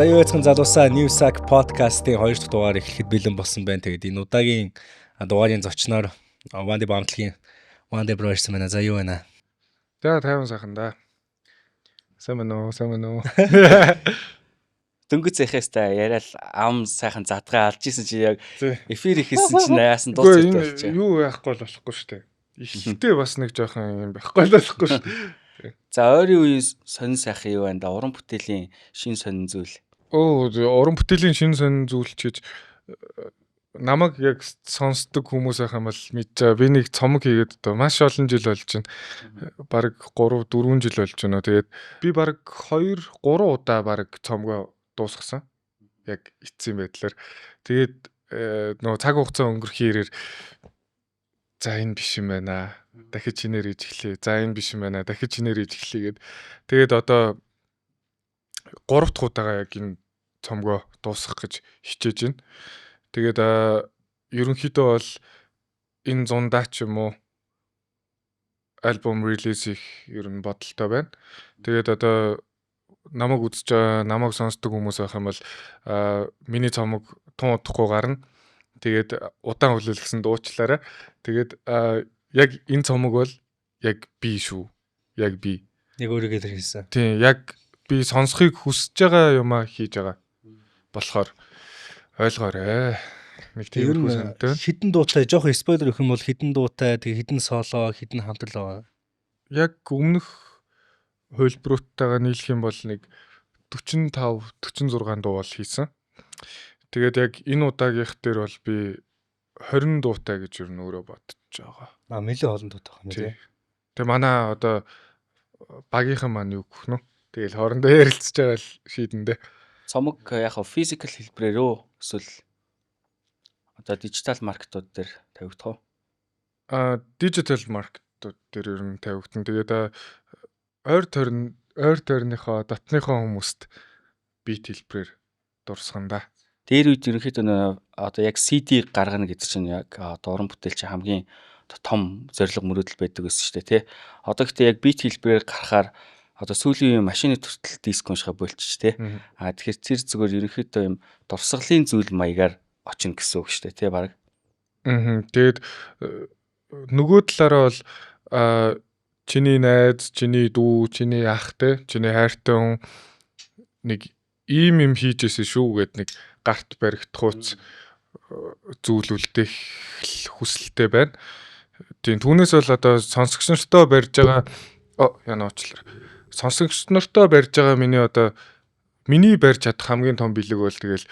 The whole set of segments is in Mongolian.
За, юу яцхан залуусаа, New Sack podcast-ийн 2 дахь дугаар эхлэхэд бэлэн болсон байна. Тэгээд энэ удаагийн дугаарын зочноор Ванди хамтлагийн Ванди bro ирсэн байна. За, юу байна? За, тайван сайхан да. Сайн байна уу? Сайн байна уу? Дөнгөж зэхээстэй яриад ам сайхан задгаа алж исэн чи яг Тий. эфир ихсэн чинь яасан Үгүй, дуус энэ болчих. юу яахгүй л болохгүй шүү дээ. Ихтэй бас нэг жоохон юм байхгүй л болохгүй шүү дээ. За, ойрын үеийн сонин сайхан юу байна да? Уран бүтээлийн шин сонин зүйл. Өө, уран бүтээлийн шинэ сонин зүйл ч гэж намайг яг сонсдог хүмүүс байх юм бол мэдж байгаа. Би нэг цомог хийгээд одоо маш олон жил болж байна. Бараг 3 4 жил болж байна. Тэгээд би бараг 2 3 удаа бараг цомгоо дуусгасан. Яг эцсийн байдлаар. Тэгээд нөгөө цаг хугацаа өнгөрөх хэрээр за, энэ биш юм байна. Дахиж шинээр хийж эхлэе. За, энэ биш юм байна. Дахиж шинээр хийж эхлэе гэд. Тэгээд одоо 3 дахь удаага яг энэ цомгоо дуусгах гэж хичээж байна. Тэгээд ерөнхийдөө бол энэ зундаа ч юм уу альбом release хийх ер нь бодолтой байна. Тэгээд одоо намайг үзэж байгаа, намайг сонсдог хүмүүс байх юм бол миний цомог тун удахгүй гарна. Тэгээд удаан хүлээлгэсэнд уучлаарай. Тэгээд яг энэ цомог бол яг би шүү. Яг би. Яг өөрийгөө тэр хийсэн. Тийм, яг би сонсохыг хүсэж байгаа юмаа хийж байгаа. Болохоор ойлгоорой. Нэг Ер тиймэрхүү нь санаатай байна. хэдэн дуутай, жоохон spoiler өгөх юм бол хэдэн дуутай, тэг хэдэн соло, хэдэн хамтрал байгаа? Яг өмнөх хувилбаруудтайгаа нийлэх юм бол нэг 45 46 дуу бол хийсэн. Тэгээд яг энэ удаагийнх дээр бол би 20 дуутай гэж ер нь өөрөө бодож байгаа. Аа, нэлээд олон дуутай байгаа юм тий. Тэгээ манай одоо багийнхан маань юу гэх нөө. Тэгэл хоорондоо ярилцж байгаа л шийдэн дээ. Цомог яг хав physical хэлбэрээр үү эсвэл одоо digital market ууд дээр тавигдах уу? Аа, digital market ууд дээр ер нь тавигдана. Тэгээд ойр тойрон, ойр тойрныхоо, дотныхоо хүмүүст beat хэлбэрээр дурсгана да. Дээр үед ерөнхийдөө нөө одоо яг CD гаргана гэдэг чинь яг одоо уран бүтээлч хамгийн том зорилго, мөрөөдөл байдаг гэсэн шүү дээ, тий. Одоо гэхдээ яг beat хэлбэрээр гарахаар одоо сүүлийн үеийн машины төртөл диск уншихаа болчих тий. А тэгэхээр тэр зүгээр ерөнхийдөө юм дурсгалын зүйл маягаар очино гэсэн үг шүү дээ, тий, баг. Аа. Тэгээд нөгөө талаараа бол чиний найз, чиний дүү, чиний ах те, чиний хайртай хүн нэг ийм юм хийж исэн шүү гэд нэг гарт баригдахуйц зүйл үлдээх хүсэлтэй байна. Тийм, түүнээс бол одоо сонсогч нартаа барьж байгаа, яна уучлаарай. Сонсогч нартаа барьж байгаа миний одоо миний барьж чадах хамгийн том бэлэг бол тэгэл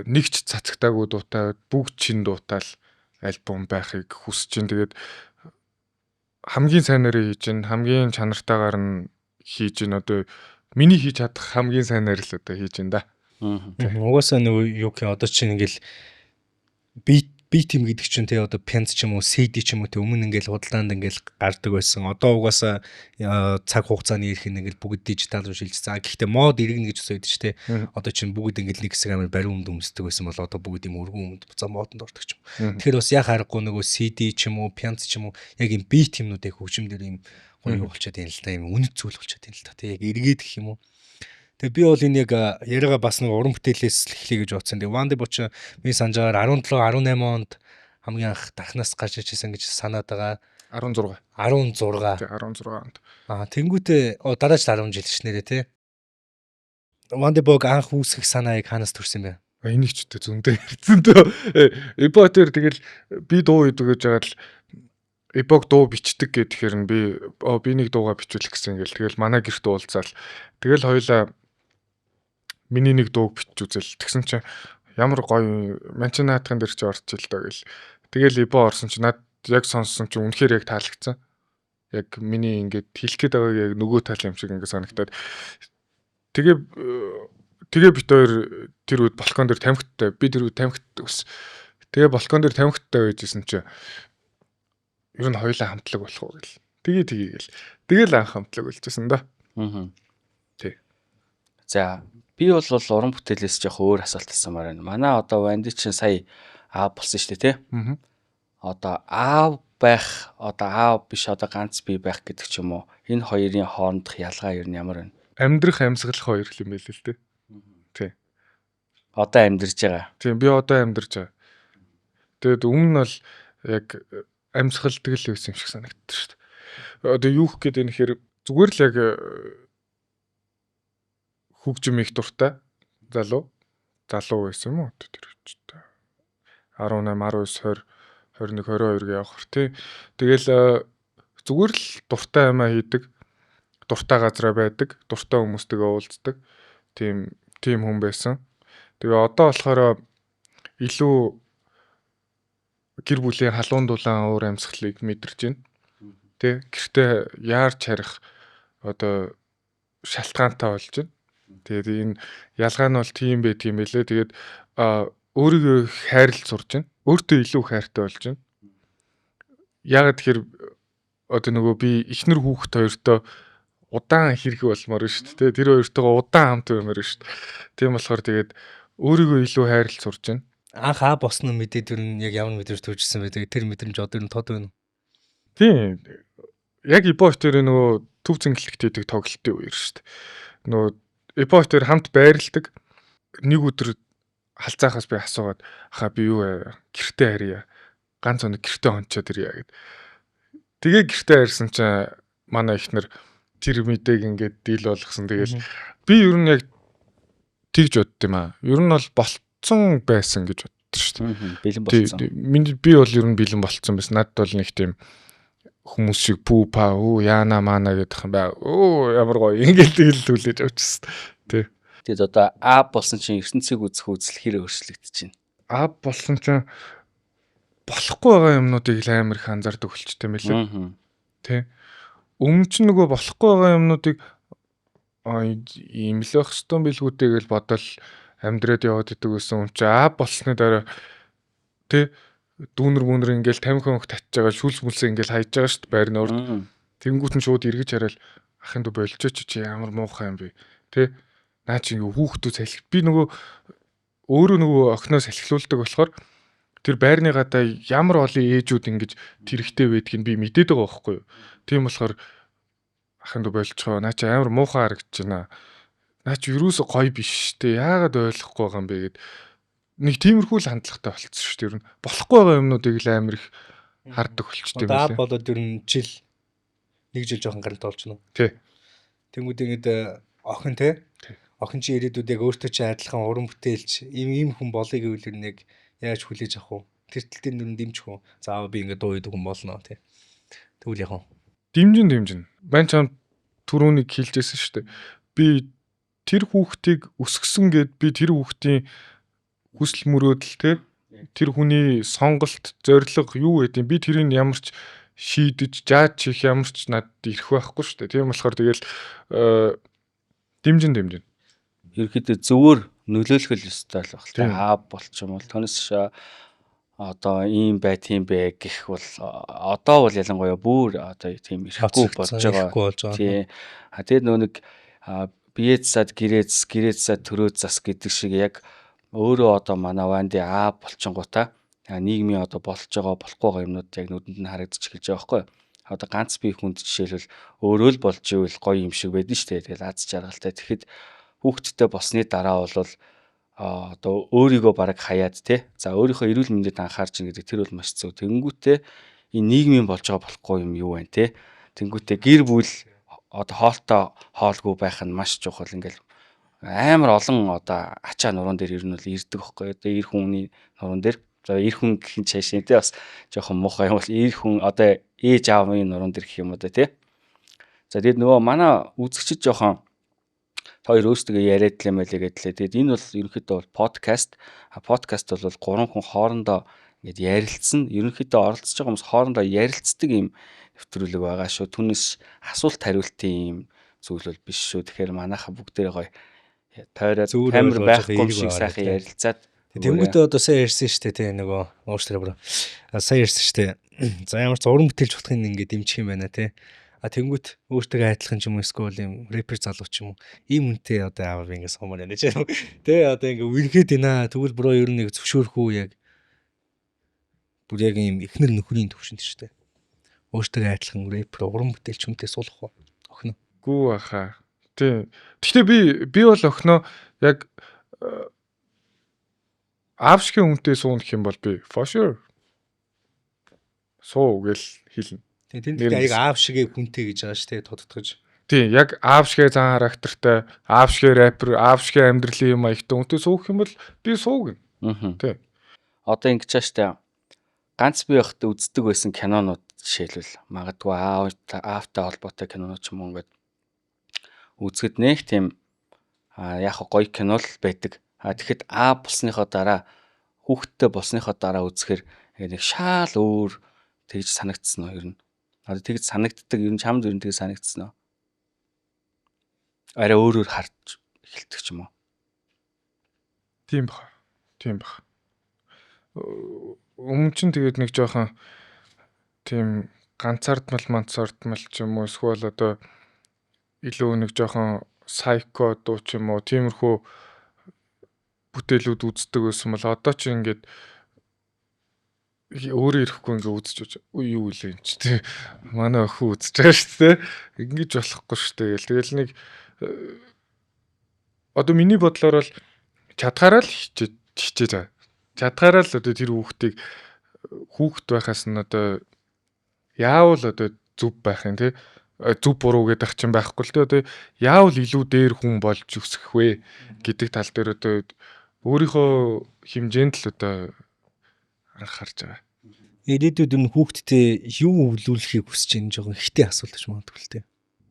нэг ч цацагтаагүй дуутай, бүгд чин дуутай л альбом байхыг хүсэж чинь. Тэгээд хамгийн сайнараа хийж чинь, хамгийн чанартайгаар нь хийж чинь, одоо миний хийж чадах хамгийн сайнаар л одоо хийж чинь да. Угаасаа нөгөө юу гэх, одоо чинь ингээл beat юм гэдэг чинь те, одоо пянз ч юм уу, CD ч юм уу те, өмнө ингээл худалдаанд ингээл гардаг байсан. Одоо угаасаа цаг хугацааны ирэх нь ингээл бүгд digital руу шилжсэн. Гэхдээ мод иргэнэ гэж бас байдаг ч те. Одоо чинь бүгд ингээл нэг хэсэг амар бариун өмд өмсдөг байсан бол одоо бүгд юм өргөн өмд буцаа модонд ордог ч юм. Тэгэхээр бас яг аргагүй нөгөө CD ч юм уу, пянз ч юм уу, яг юм beat юмнууд яг хөгжим дээр юм гоё юу болчиход юм л да, юм үнэт зүйл болчиход юм л да. Тэ, яг эргээд гэх юм уу. Тэгээ би бол энэ яг яриага бас нэг уран бүтээлээс л эхлэе гэж бодсон. Тэгээ Ванди Боч миний санаж байгаагаар 17 18 онд хамгийн анх дахнаас гарч ижсэн гэж санаад байгаа. 16. 16. Тий, 16 онд. Аа, тэнгүүтээ дараа жил 10 жил ш нэрээ тий. Ванди Бог анх үүсгэх санаа яг хаанаас төрсөн бэ? Энийг ч өтө зөндөө ярьсан дөө. Эбо тэр тэгэл би дуу хийдэг гэж байгаа л Эбог дуу бичдэг гэхээр нь би би нэг дуугаа бичүүлэх гэсэн ингээл тэгэл манай гэрт уулзаал тэгэл хоёлаа миний нэг дууг бичиж үзэл, тэгсэн чинь ямар гоё манчин наадхын дээр чи орчих л доо гэл. Тэгэл Эбо орсон чи над яг сонссон чи үнэхээр яг таалагдсан. Яг миний ингээд хэлэх гээд байгааг яг нөгөө тал юм шиг ингээд санагтаад, тэгээ бит хоёр тэр үед балкон дээр тамхиттай, би тэр үед тамхит ус. Тэгээ балкон дээр тамхиттай байжсэн чи ер нь хоёулаа хамтлаг болох уу гэл. Тэгээ тэгээ гэл. Тэгэл анх хамтлаг болчихсон да. Аа. Тий. За, би бол уран бүтээлээс жоох өөр асуулт асуумаар байна. Манай одоо Ванди чинь сая аав болсон шүү дээ, тий? Аа. Одоо аав байх, одоо аав биш, одоо ганц бие байх гэдэг ч юм уу. Энэ хоёрын хоорондох ялгаа ер нь ямар байна? Амьдрах, амьсгалах хоёр юм байл л дээ. Тий. Одоо амьдарч байгаа. Тийм, би одоо амьдарч байгаа. Тэгээд өмнө нь бол яг амьсгалдаг л байсан юм шиг санагддаг шүү дээ. Одоо юу гэх гээд байна гэхээр зүгээр л яг хөгжим их дуртай залуу. Залуу байсан юм уу? Тэр үед 18, 19, 20, 21, 22 гэ явах тий. Тэгэл зүгээр л дуртай юмаа хийдэг. Дуртай газараа байдаг, дуртай хүмүүстэйгээ уулздаг. Тийм хүн байсан. Тэгээ одоо болохоор илүү гэр бүлийн халуун дулаан уур амьсгалыг мэдэрч байна. Тэ, гэртээ яарч харих одоо шалтгаантай болж байна. Тэгээд энэ ялгаа нь бол тийм байдаг юм билээ. Тэгээд өөрийгөө хайрлж сурж байна. Өөртөө илүү хайртай болж байна. Яагаад тэгэхээр одоо нөгөө би эхнэр хүүхэд хоёртоо удаан хэрэг болмоор шүү дээ. Тэр хоёртойгоо удаан хамт баймаар шүү дээ. Тийм болохоор тэгээд өөрийгөө илүү хайрлж сурж байна. Анх аа босно мэдээд ер нь яг ямар мэдрэмж төржсэн бэ? Тэр мэдрэмж одоо ер нь тод байна уу? Тийм. Яг Ибо хоёрын нөгөө төв зингэлэгт хийдэг тоглолтын үеэр шүү дээ. Нөгөө Ибо хоёр хамт байрладаг. Нэг өдөр халзаахаас би асуугаад, хаа би юу вэ? Гэртээ харья. Ганц өнөг гэртээ хончоод ирья гэд. Тэгээ гэртээ харьсан чинь манай эхнэр тэр мэдээг ингээд дийл болгосон. Тэгэл би ер нь яг тэгж бодд юм аа. Ер нь бол болцсон байсан гэж боддог шүү дээ. Бэлэн болцсон. Би бол ер нь бэлэн болцсон байсан. Надад бол нэг тийм хүмүүс шиг пүү па өө яана маана гэдэг юм бай. Өө ямар гоё ингээд тэгэл түлээж авчихсан. Тий. Тэгээд одоо А болсон чинь ертөнцийг үзэх үзэл хэр өөрчлөгдөж байна? А болсон чинь болохгүй байгаа юмнуудыг л амар их анзаардаг болчтой юм билээ. Тий. Өмнө чинь нөгөө болохгүй байгаа юмнуудыг ийм л байх хэвээр билгүүтэй гэж бодол амьдраад яваад идэг байсан юм чи А болсны дараа тий дүүнер мүүнер ингээл тамхи хөнх татж байгаа, шүлс мүлсээ ингээл хайж байгаа шүү дээ байрны урд. Тэнгүүт нь шууд эргэж хараад ахын дүү болжооч чи ямар муухай юм бэ тий. Наа чи ингээ хүүхдүүд салхи би нөгөө өөрөө нөгөө охиноо салхилуулдаг болохоор тэр байрны гадаа ямар олон ээжүүд ингэж тэрэгтэй байдгийг би мэдээд байгаа байхгүй юу. Тийм болохоор ахын дүү болчихоо наа чи амар муухай харагдаж байна. Наа чи юусоо гоё биш шүү дээ. Яагаад ойлгохгүй байгаа юм бэ гэд нэг тиймэрхүү л хандлагатай болцсон шүү дээ. Ер нь болохгүй байгаа юмнуудыг л амар их хардаг болчтой юм байна. Одоо болоод ер нь жил нэг жил жоохон гаралт болж байна. Тий. Тэнгүүд ингээд охин те. Охин чи ирээдүйд яг өөртөө чи адилхан уран бүтээлч ийм хүн болъё гэвэл ер нь яг яаж хүлээж авах вэ? Тэр тал дээр нь дэмжих үү? За би ингээд дуу идэг хүн болно тий. Тэгвэл яг уу. Дэмжин. Ман чам түрүүнийг хэлжсэн шүү дээ. Би тэр хүүхдийг өсгсөн гэд би тэр хүүхдийн хүсэл мөрөөдөл те тэр хүний сонголт, зорилго юу гэдэг би тэрийг ямар ч шийдэж, жааж хийх ямар ч надад ирэх байхгүй шүү дээ. Тийм болохоор тэгэл дэмжин. Ерөнхийдөө зөвөр нөлөөлөх л ёстой л баг л та. Аа болчих юм бол түүнээс одоо ийм бай, тийм бэ гэх бол одоо бол ялангуяа бүр одоо тийм ирэхгүй болж байгаа. Тийм. А тэгээд нөө нэг бие засаад гэрээ засаад төрөө зас гэдэг шиг яг өөрөө одоо манай Ванди Аа болчингуудаа нийгмийн одоо болж байгаа болохгүй байгаа юмнууд яг нүдэнд нь харагдчих эхэлж байгаа байхгүй юу. Одоо ганц бие хүнд жишээлбэл өөрөө л болж ивэл гоё юм шиг байдэн шүү дээ. Тэгэл аз жаргалтай. Тэгэхэд хүүхэдтэй болсны дараа бол одоо өөрийгөө бараг хаяад те. За өөрийнхөө эрүүл мэндэд анхаарч ин гэдэг тэр бол маш зөв. Тэнгүүтээ энэ нийгмийн болж байгаа болохгүй юм юу вэ те. Тэнгүүтээ гэр бүл одоо хоолтой хоолгүй байх нь маш чухал ингээл амар олон одоо ачаа нуруунд дээр ер нь бол ирдэг байхгүй. Одоо эр хүний нуруунд дээр за эр хүн гэх нь цаашаа тий бас жоохон муухай юм бол эр хүн одоо ээж аавын нуруунд дээр гэх юм уу тий. За тэгээд нөгөө манай үзэгчид жоохон хоёр өөрсдөө яриад л юм байлээ гэдлээ. Тэгээд энэ бол ерөнхийдөө бол подкаст. Подкаст бол гурван хүн хоорондоо ингээд ярилцсан. Ерөнхийдөө оролцож байгаа хүмүүс хоорондоо ярилцдаг юм нэвтрүүлэг байгаа шүү. Түүнээс асуулт хариултын юм зүйл бол биш шүү. Тэгэхээр манайха бүгдээрээ гоё тойроод камер байхгүй юм шиг сайхан ярилцаад. Тэнгүүтээ одоо сая ярьсан шүү дээ тий нөгөө уушлаа бүр. Сая ярьсан шүү дээ. За ямар ч уран бүтээлч болохын ингээд дэмжих юм байна тий. А тэнгүүт өөртөө адилхан ч юм уу эсвэл юм рэпер залуу ч юм уу ийм үнтэй одоо аав би ингээд сумаар байна ч тий одоо ингээд үерхэд байна. Тэгвэл бро ер нь нэг зөвшөөрөх үү яг бүр яг ийм эхнэр нөхрийн төвшөнд шүү дээ. Өөртөө адилхан рэпер уран бүтээлч хүнтэй суулгах уу охин? Гүү баха. Тийм. Гэхдээ би бол охиноо яг Аав шиг хүнтэй сууна гэх юм бол би for sure суу гэл хэлнэ. Тийм, тэнд яг аав шигээ хүнтэй гэж байгаа шүү дээ, тодтогч. Тийм, яг аав шигээ зан характертай, аав шигээ рэпер, аав шигээ амьдралын юм маягтай хүнтэй суух юм бол би суугна. Тийм. Одоо ингэж чаа штэ. Ганц би байхдаа үздэг байсан кинонууд жишээлбэл магадгүй аавтай холбоотой кинонууд ч юм уу ингээд үзэхэд нэг тийм яг гоё кино л байдаг. А тэгэхэд аав болсныхоо дараа, хүүхэдтэй болсныхоо дараа үзэхээр ингээд нэг шаал өөр тэгж санагдсан уу ер нь? Одоо тэгж санагддаг, ер нь чамд ер нь тэгж санагдсан уу? Арай өөрөөр харж эхэлдэг ч юм уу? Тийм бах. Тийм бах. Өмнө чинь тэгээд нэг жоохон тийм ганцаардмал манцаардмал ч юм уу, эсвэл одоо илүү нэг жоохон сайко дуу ч юм уу, тиймэрхүү бүтээлүүд үздэг байсан бол одоо чи ингээд өөрөө ирэхгүй ингээ үзэж юу вэ энэ чи тий, манай охин үзэж байгаа шүү дээ, ингэж болохгүй шүү дээ гэл. Тэгэл нэг одоо миний бодлоор бол чадхаараа л хичээж байгаа. Чадхаараа л одоо тэр хүүхдийг хүүхд байхаас нь одоо яавал одоо зөв байх юм тий, зөв буруу гэдэг чинь байхгүй л тий, одоо яавал илүү дээр хүн болж өсөх вэ гэдэг тал дээр одоо өөрийнхөө хэмжээнд л одоо анхаарч байгаа. Ирээдүйд энэ хүүхдтэй юу өвлүүлэхийг хүсэж байна, жоохон ихтэй асуулт гэж магадгүй л тий.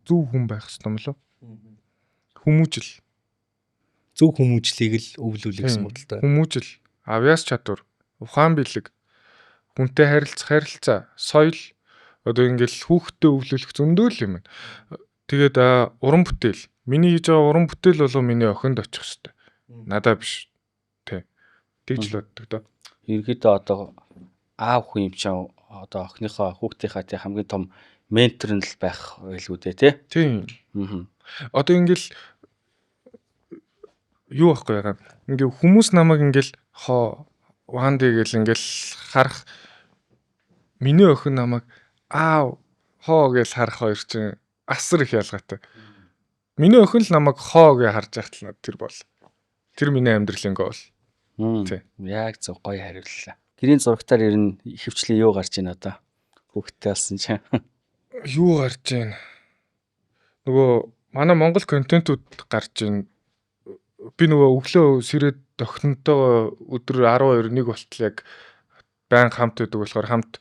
Зөв хүн байх ёстой юм лөө. Хүмүүжил. Зөв хүмүүжлийг л өвлүүлэх гэсэн бодолтой. Хүмүүжил, авьяас чадвар, ухаан бэлэг, хүнтэй харилцах харилцаа, соёл, одоо ингээл хүүхдтэй өвлүүлэх зөндөө л юм. Тэгээд уран бүтээл. Миний хийж байгаа уран бүтээл болоо миний охинд очих ёстой. Надаа биш. Тэ. Тэгж л боддог доо. Ерөнхийдөө одоо аав хүн юм чинь одоо охиныхоо хүүхдийнхаа тий хамгийн том ментор нь л байх байлгүй дээ тий. Тийм. Одоо ингээл юу байхгүй ягаа. Ингээ хүмүүс намайг ингээл хоо ванди гэл ингээл харах, миний охин намайг аав хоо гэж харах хоёр чинь асар их ялгаатай. Миний охин л намайг хоо гэж харж байхад л тэр бол. Тэр миний амьдралын гол. Тий. Яг зөв, гоё хариуллаа. Гэрийн зурагтаар ер нь ихэвчлэн юу гарч ийн одоо? Хүүхдтэй болсон чинь. Юу гарч ийн? Нөгөө манай Монгол контентууд гарч ийн. Би нөгөө өглөө сэрээд охинтойгоо өдөр 12 1 болтол яг байнга хамт байдаг болохоор хамт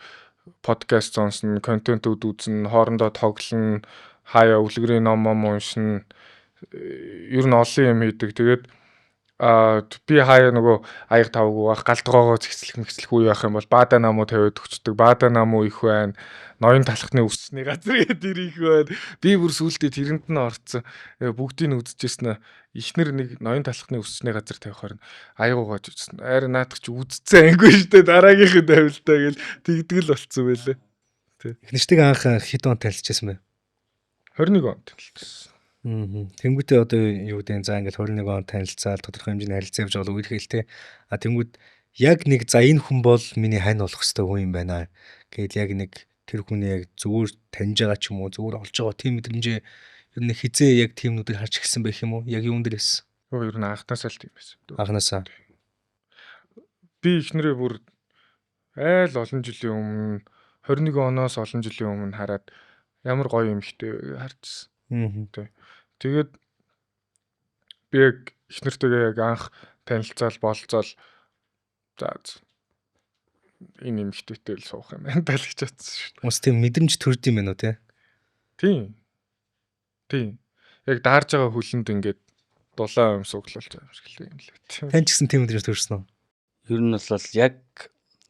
подкаст сонсно, контентууд үзнэ, хоорондоо тоглоно, хаяа өвлгөрийн ном ном уншина. Ер нь олон юм хийдэг. Тэгээд би хаяа нөгөө аяг тавгүй байх, галдгоогоо зэгцлэх мэгцлэх үе байх юм бол баада намуу тавиад өгчдөг. Баада намуу их байна. Ноён талхны үсний газар гэдэг их байна. Би бүр сүултээ тэрэнд нь орцсон. Бүгдийг нь үзчихсэн ээ. Эхнэр нэг ноён талхны үсний газар тавихаар нь аяг угааж үзсэн. Арай наадах чи үзсэн ангүй штэ, дараагийнх нь тавилтаа гэл тэгдэг л болцсон байлээ. Тий. Эхнэртэйг анх хэд он танилцчихсан бэ? 21 онд танилцсан. Тэнгүүтээ одоо юу гэдэг нь, за ингээл 21 он танилцаад тодорхой хэмжээний харилцаа явж байгаа үерхэл те. А тэнгүүд яг нэг за энэ хүн бол миний хань болох хэвээр хүн юм байна гээл яг нэг тэр хүний яг зүгээр таньж байгаа ч юм уу, зүгээр олж байгаа тийм мэдрэмжээ ер нь хизээ яг тийм нүдийг харж эхэлсэн байх юм уу? Яг юун дээр байсан? Юу ер нь анхнаасаа л тийм байсан. Анхнаасаа. Би эхнэрээ бүр айл олон жилийн өмнө 21 оноос олон жилийн өмнө хараад ямар гоё юм ихтэй харчихсан. Тий. Тэгээд би яг эхнэртэйгээ яг анх танилцаал болцоол за энэ эмэгтэйтэй л суух юм байна даа л гэж бодсон шүү дээ. Ус тийм мэдрэмж төрд юм байна уу те? Тийм. Тийм. Яг даарж байгаа хөлөнд ингээд дулаан юм суглуулж байгаа юм шиг л юм лээ. Тань ч гэсэн тийм мэдрэмж төрсөн үү? Ер нь бол яг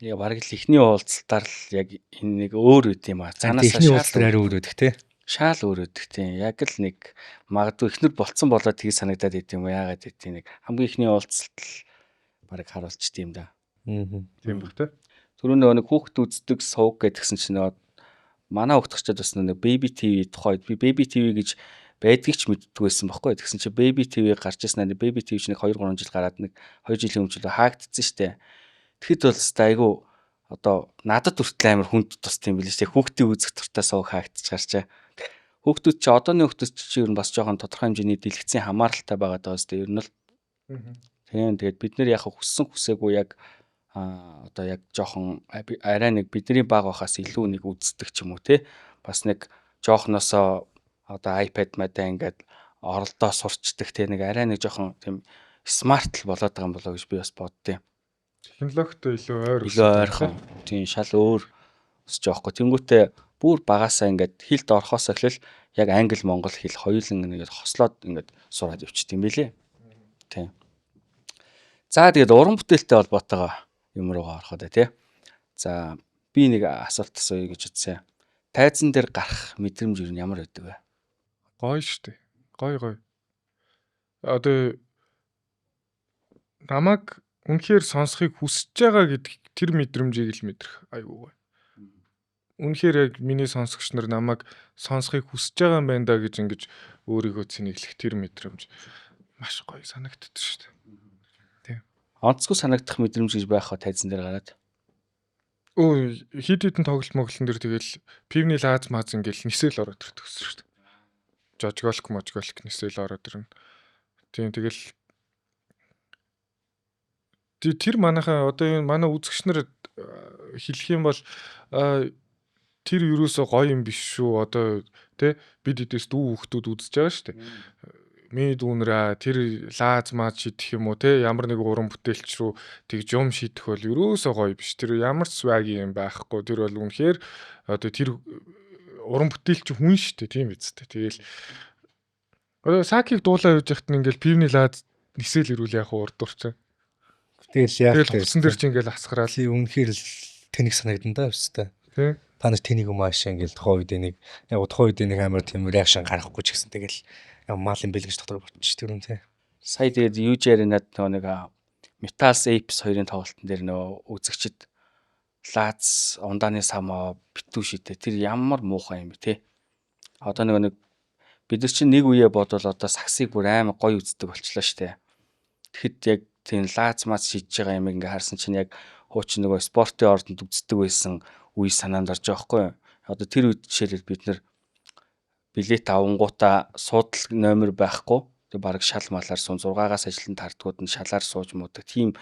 бараг л эхний уулзалтаар л яг энэ нэг өөр үт юм аа. Цаанаас эхний уулзалтаар арай өөр өгдөг те. Шаал өөр өгдөг тийм. Яг л нэг магадгүй эхнэр болцсон болоод тгий санагдаад байт юм уу? Яагаад гэт нэг хамгийн эхний уулзалт л бараг харуулчт юм да. Тийм баг те. Түрүү нөгөө нэг хүүхд үздэг сувг гэдгсэн чинь нөгөө манай хүүхдчид бас нэг Baby TV тухайд би Baby TV гэж байдгийг ч мэддэг байсан байхгүй. Тэгсэн чинь Baby TV гарч ирсэн аа. Baby TV ч нэг 2 3 жил гараад нэг 2 жилийн өмнө ч хаагдцсан штэ. Тэгэхэд бол өстой айгүй одоо надад хүртэл амар хүнд тус тийм билээ штэ. Хүүхдийн үзэх дуртай сувг хаагдчих гарчаа. Хүүхдүүд чи одооны хүүхдүүд чи ер нь бас жоохон тодорхой хэмжээний дэлгэцийн хамааралтай байгаа даа өстой. Ер нь л Тийм, тэгээд бид нэр яг хүссэн хүсээгүй яг одоо яг жоохон арай нэг бидний баг байхаас илүү нэг үздэг ч юм уу те. Бас нэг жоохносоо одоо iPad мадаа ингээд оролдоо сурчдаг те, нэг арай нэг жоохон тийм smart л болоод байгаа юм болоо гэж би бас боддیں۔ Технологитой илүү ойр илүү ойрхон. Тийм, шал өөр өсөж байгаа хгүй. Тэнгүүтээ бүр багасаа ингээд хэлд орохоос эхлэл яг англи монгол хэл хоёулан ингээд хослоод ингээд сураад явчихд юм билээ. Тийм. За, тэгээд уран бүтээлтэй холбоотойгоо юм руугаа ороход тий. За, би нэг асуулт асууя гэж утсан. Тайзан дээр гарах мэдрэмж юу ямар байдаг вэ? Гоё штэ. Гоё гоё. Одоо намайг үнэхээр сонсохыг хүсэж байгаа гэдэг тэр мэдрэмжийг л мэдрэх айгүй гоё. Үнэхээр яг миний сонсогч нар намайг сонсохыг хүсэж байгаа юм байна да гэж ингэж өөрийгөө цэнэглэх тэр мэдрэмж маш гоё санагддаг шүү дээ. Тийм. Онцгой санагдах мэдрэмж гэж байх ба тайзан дээр гараад? Өө, хид хідэн тоглолт моглон дээр тэгэл пивний лааз мааз ингээл нисэл ороод ирдэг гэсэн шүү дээ. Жожголк можголк нисэл ороод ирнэ. Тийм, тэгэл тэр манайхаа одоо энэ манай үзэгч нар хэлэх юм бол тэр юусоо гоё юм биш шүү. Одоо тэ бид эдээс дүү хүүхдүүд үзэж байгаа шүү дээ. Миний дүүнраа тэр лааз мааз шидэх юм уу те, ямар нэг уран бүтээлч рүү тэгж юм шидэх бол ерөөсөө гоё биш. Тэр ямар ч swag юм байхгүй. Тэр бол үнэхээр одоо тэр уран бүтээлч хүн шүү дээ, тийм биз дээ. Тэгэл одоо Сакиг дуулаа явж байхад нь ингээл пивний лааз нисэл ирүүл яг урдурчин. Тэгэл яг тэгэл хуцсан дээр чи ингээл асгараал. Үнэхээр л тэнэг санагдан да өстэй. Тий. Та нар тэнийг юм аашаа ингээл тухайн үед нэг яг тухайн үед нэг амар тийм реакшн гаргахгүй ч гэсэн тэгэл мал юм бэл гэж дотор ботчих тэр юм тий. Сая тэгээд UJ Arena-д нөгөө нэг Metals Apes хоёрын тоглолтын дээр нөгөө үзэгчд лааз ундааны самаа битүү шидэ. Тэр ямар муухай юм бэ те. Одоо нөгөө нэг бид нар чинь нэг үе бодвол одоо саксыг бүр амар гоё үздэг болчлоо штэ. Тэгэхэд яг тийм лааз маз шидэж байгаа юм ингээ харсан чинь яг хуучин нөгөө спортын ордонд үздэг байсан үе санаанд орж байгаа байхгүй юу? Одоо тэр үед жишээлбэл бид нар билет авангуудаа суудал номер байхгүй. Тэг бараг шал малаар сун 6-аас ажилтны тардгууд нь шалаар сууж муудаг. Тийм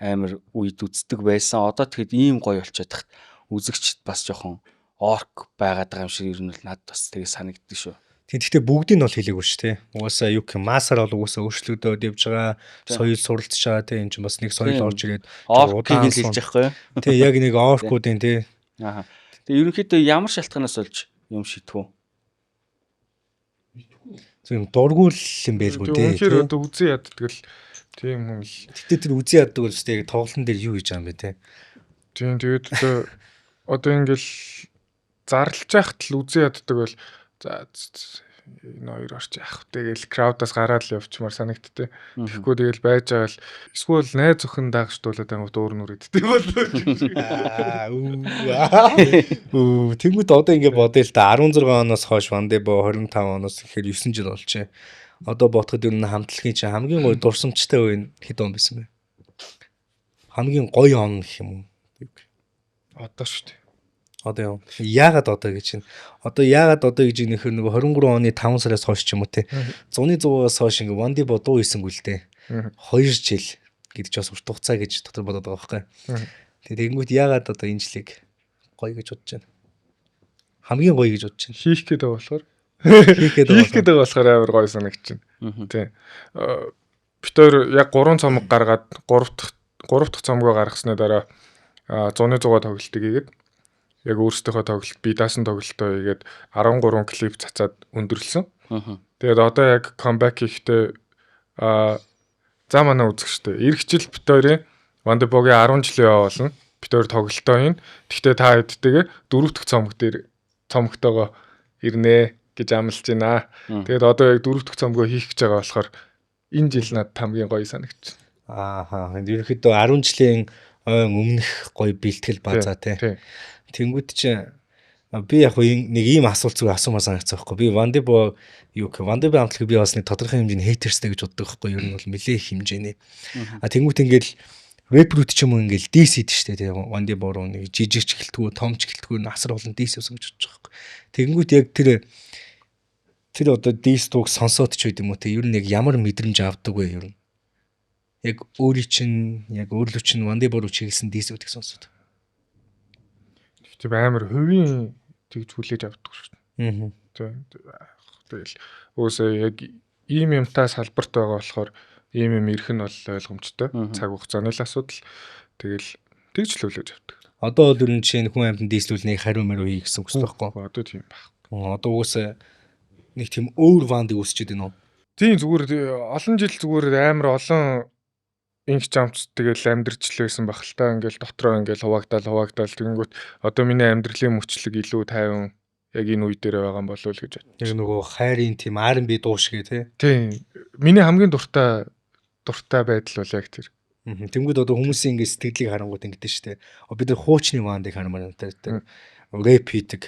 амар үед үздэг байсан. Одоо тэгэхэд ийм гоё болчиход тахт үзэгчд бас жоохон орк байгаад байгаа юм шиг ер нь бол надад бас тэгээ санагддаг шүү. Тийм, гэхдээ бүгдийг нь бол хэлээгүй шүү тий. Угаасаа юу гэх юм, маасаар бол угаасаа өөрчлөгдөөд явж байгаа, соёл суралцж байгаа тий. Энэ чинь бас нэг соёл орж ирээд оркийг л хэлж байгаа байхгүй юу? Тий, яг нэг оркуудын тий. Аа. Тэгээ ерөнхийдөө ямар шалтгаанаас болж юм шийтгэв? Зөв юм дургуул юм байлгүй тий. Үнэхээр одоо үзэн яддаг л тийм юм л. Гэтэ тэр үзэн яддаг бол өстэй яг тоглолтын дээр юу хийж байгаа юм бэ тий. Тийм, тэгээд одоо ингээл зарлж яхад л үзэн яддаг бол за энэ хоёр орч яах вэ тэгэл крауд-аас гараад л явчмаар санагдтыг. Тэгэхгүй тэгэл байж байгаа л эсвэл найз охин даагч дуулаад ангууд уур нүр иддэг болоо. Үу, тэнгууд одоо ингэ бодъё л та, 16 оноос хойш Вандебо 25 оноос гэхээр 9 жил болжээ. Одоо бодоход ер нь хамтлагийн чинь хамгийн гоё дурсамжтай үе хэд он байсан бэ? Хамгийн гоё он гэх юм уу? Одоо шүү дээ. Одоо юм. Яагаад одоо гэж чинь? Одоо яагаад одоо гэж нөхөр нөгөө 23 оны 5 сараас хойш ч юм уу те. Зуны 100-аас хойш ингээ Вандебо дуу хийсэнгүй л те. 2 жил гэдэг ч бас урт хугацаа гэж дотор бодоод байгаа байхгүй. Тэгээ тэгэнгүүт яагаад одоо энэ жилийг гоё гэж бодож байна? Хамгийн гоё гэж бодож байна. Хийх гээд байгаа болохоор. Хийх гээд байгаа болохоор амар гоё санагдчихэв. Тий. Бид хоёр яг 3 цомог гаргаад 3 дахь цомгоо гаргасны дараа зуны 100-аа тоглолтыг хийгээд яг өөрсдийнхөө тоглолт, би даасан тоглолтоо хийгээд 13 клип цацаад өндөрлсөн. Тэгээд одоо яг comeback хийхдээ за манай үзэгчтэй эх жил бид хоёрын Вандебогийн 10 жилийн яваа болно. Бид хоёр тоглолтоо хийн. Гэхдээ та хэдтэйгээ 4 дахь цомог дээр цомогтойгоо ирнэ гэж амлаж байна. Тэгээд одоо яг 4 дахь цомгоо хийх гэж байгаа болохоор энэ жил надад хамгийн гоё санагдчихна. Ааха. Ерөнхийдөө 10 жилийн ойн өмнөх гоё бэлтгэл базаа тий. Тэнгүүд чинь би яг нэг ийм асуулт зүгээр асуумаар санагдсан байхгүй. Би Вандебо юу гэх Вандебо хамтлагийг би бас нэг тодорхой хэмжээний хейтерстэй гэж боддог байхгүй. Ер нь бол нэлээ их хэмжээний. А тэнгүүт ингээл рэпрүүд ч юм уу ингээл дис хийдэж штэ тий. Вандебо руу нэг жижиг ч гэлтгүү, том ч гэлтгүү насар болон дис явсан гэж бодож байгаа байхгүй. Тэнгүүт яг тэр одоо дис дууг сонсоод ч байд юм уу тий. Ер нь яг ямар мэдрэмж авдаг вэ ер нь? Яг өөрийн чинь яг өөрлөө чинь Ванди руу чиглэсэн diss үүдийг сонсоод. Тийм амар хувийн тэгж хүлээж авдаг шүү дээ. Тэгэл уусаа яг ийм юмтай салбарт байгаа болохоор ийм юм ирэх нь бол ойлгомжтой. Цаг хугацааны л асуудал. Тэгэл тэгж л хүлээж авдаг. Одоо бол ер нь чинь хүн амьтан diss лүүлнийг хариу мариу хий гэсэн хүсэл байхгүй. Одоо тийм байхгүй. Одоо уусаа нэг тийм өөр Вандыг үүсчихэд байна уу? Тийм, зүгээр олон жил зүгээр амар олон инх жамц тэгэл амьдрч л байсан байх л та. Ингээл дотроо ингээл хуваагдал тэгэнгүүт одоо миний амьдралын мөчлөг илүү тайван яг энэ үе дээр байгаа юм болов уу гэж бодчих. Яг нөгөө хайрын тийм R&B дуу шиг тий. Тийм. Миний хамгийн дуртай байдал бол яг тэр. Тэнгүүд одоо хүмүүсийн ингээд сэтгэлийг харангуут ингэдэж штэ. Бид нар хуучны Вандыг хармаар байна тий. Рэп хийдэг.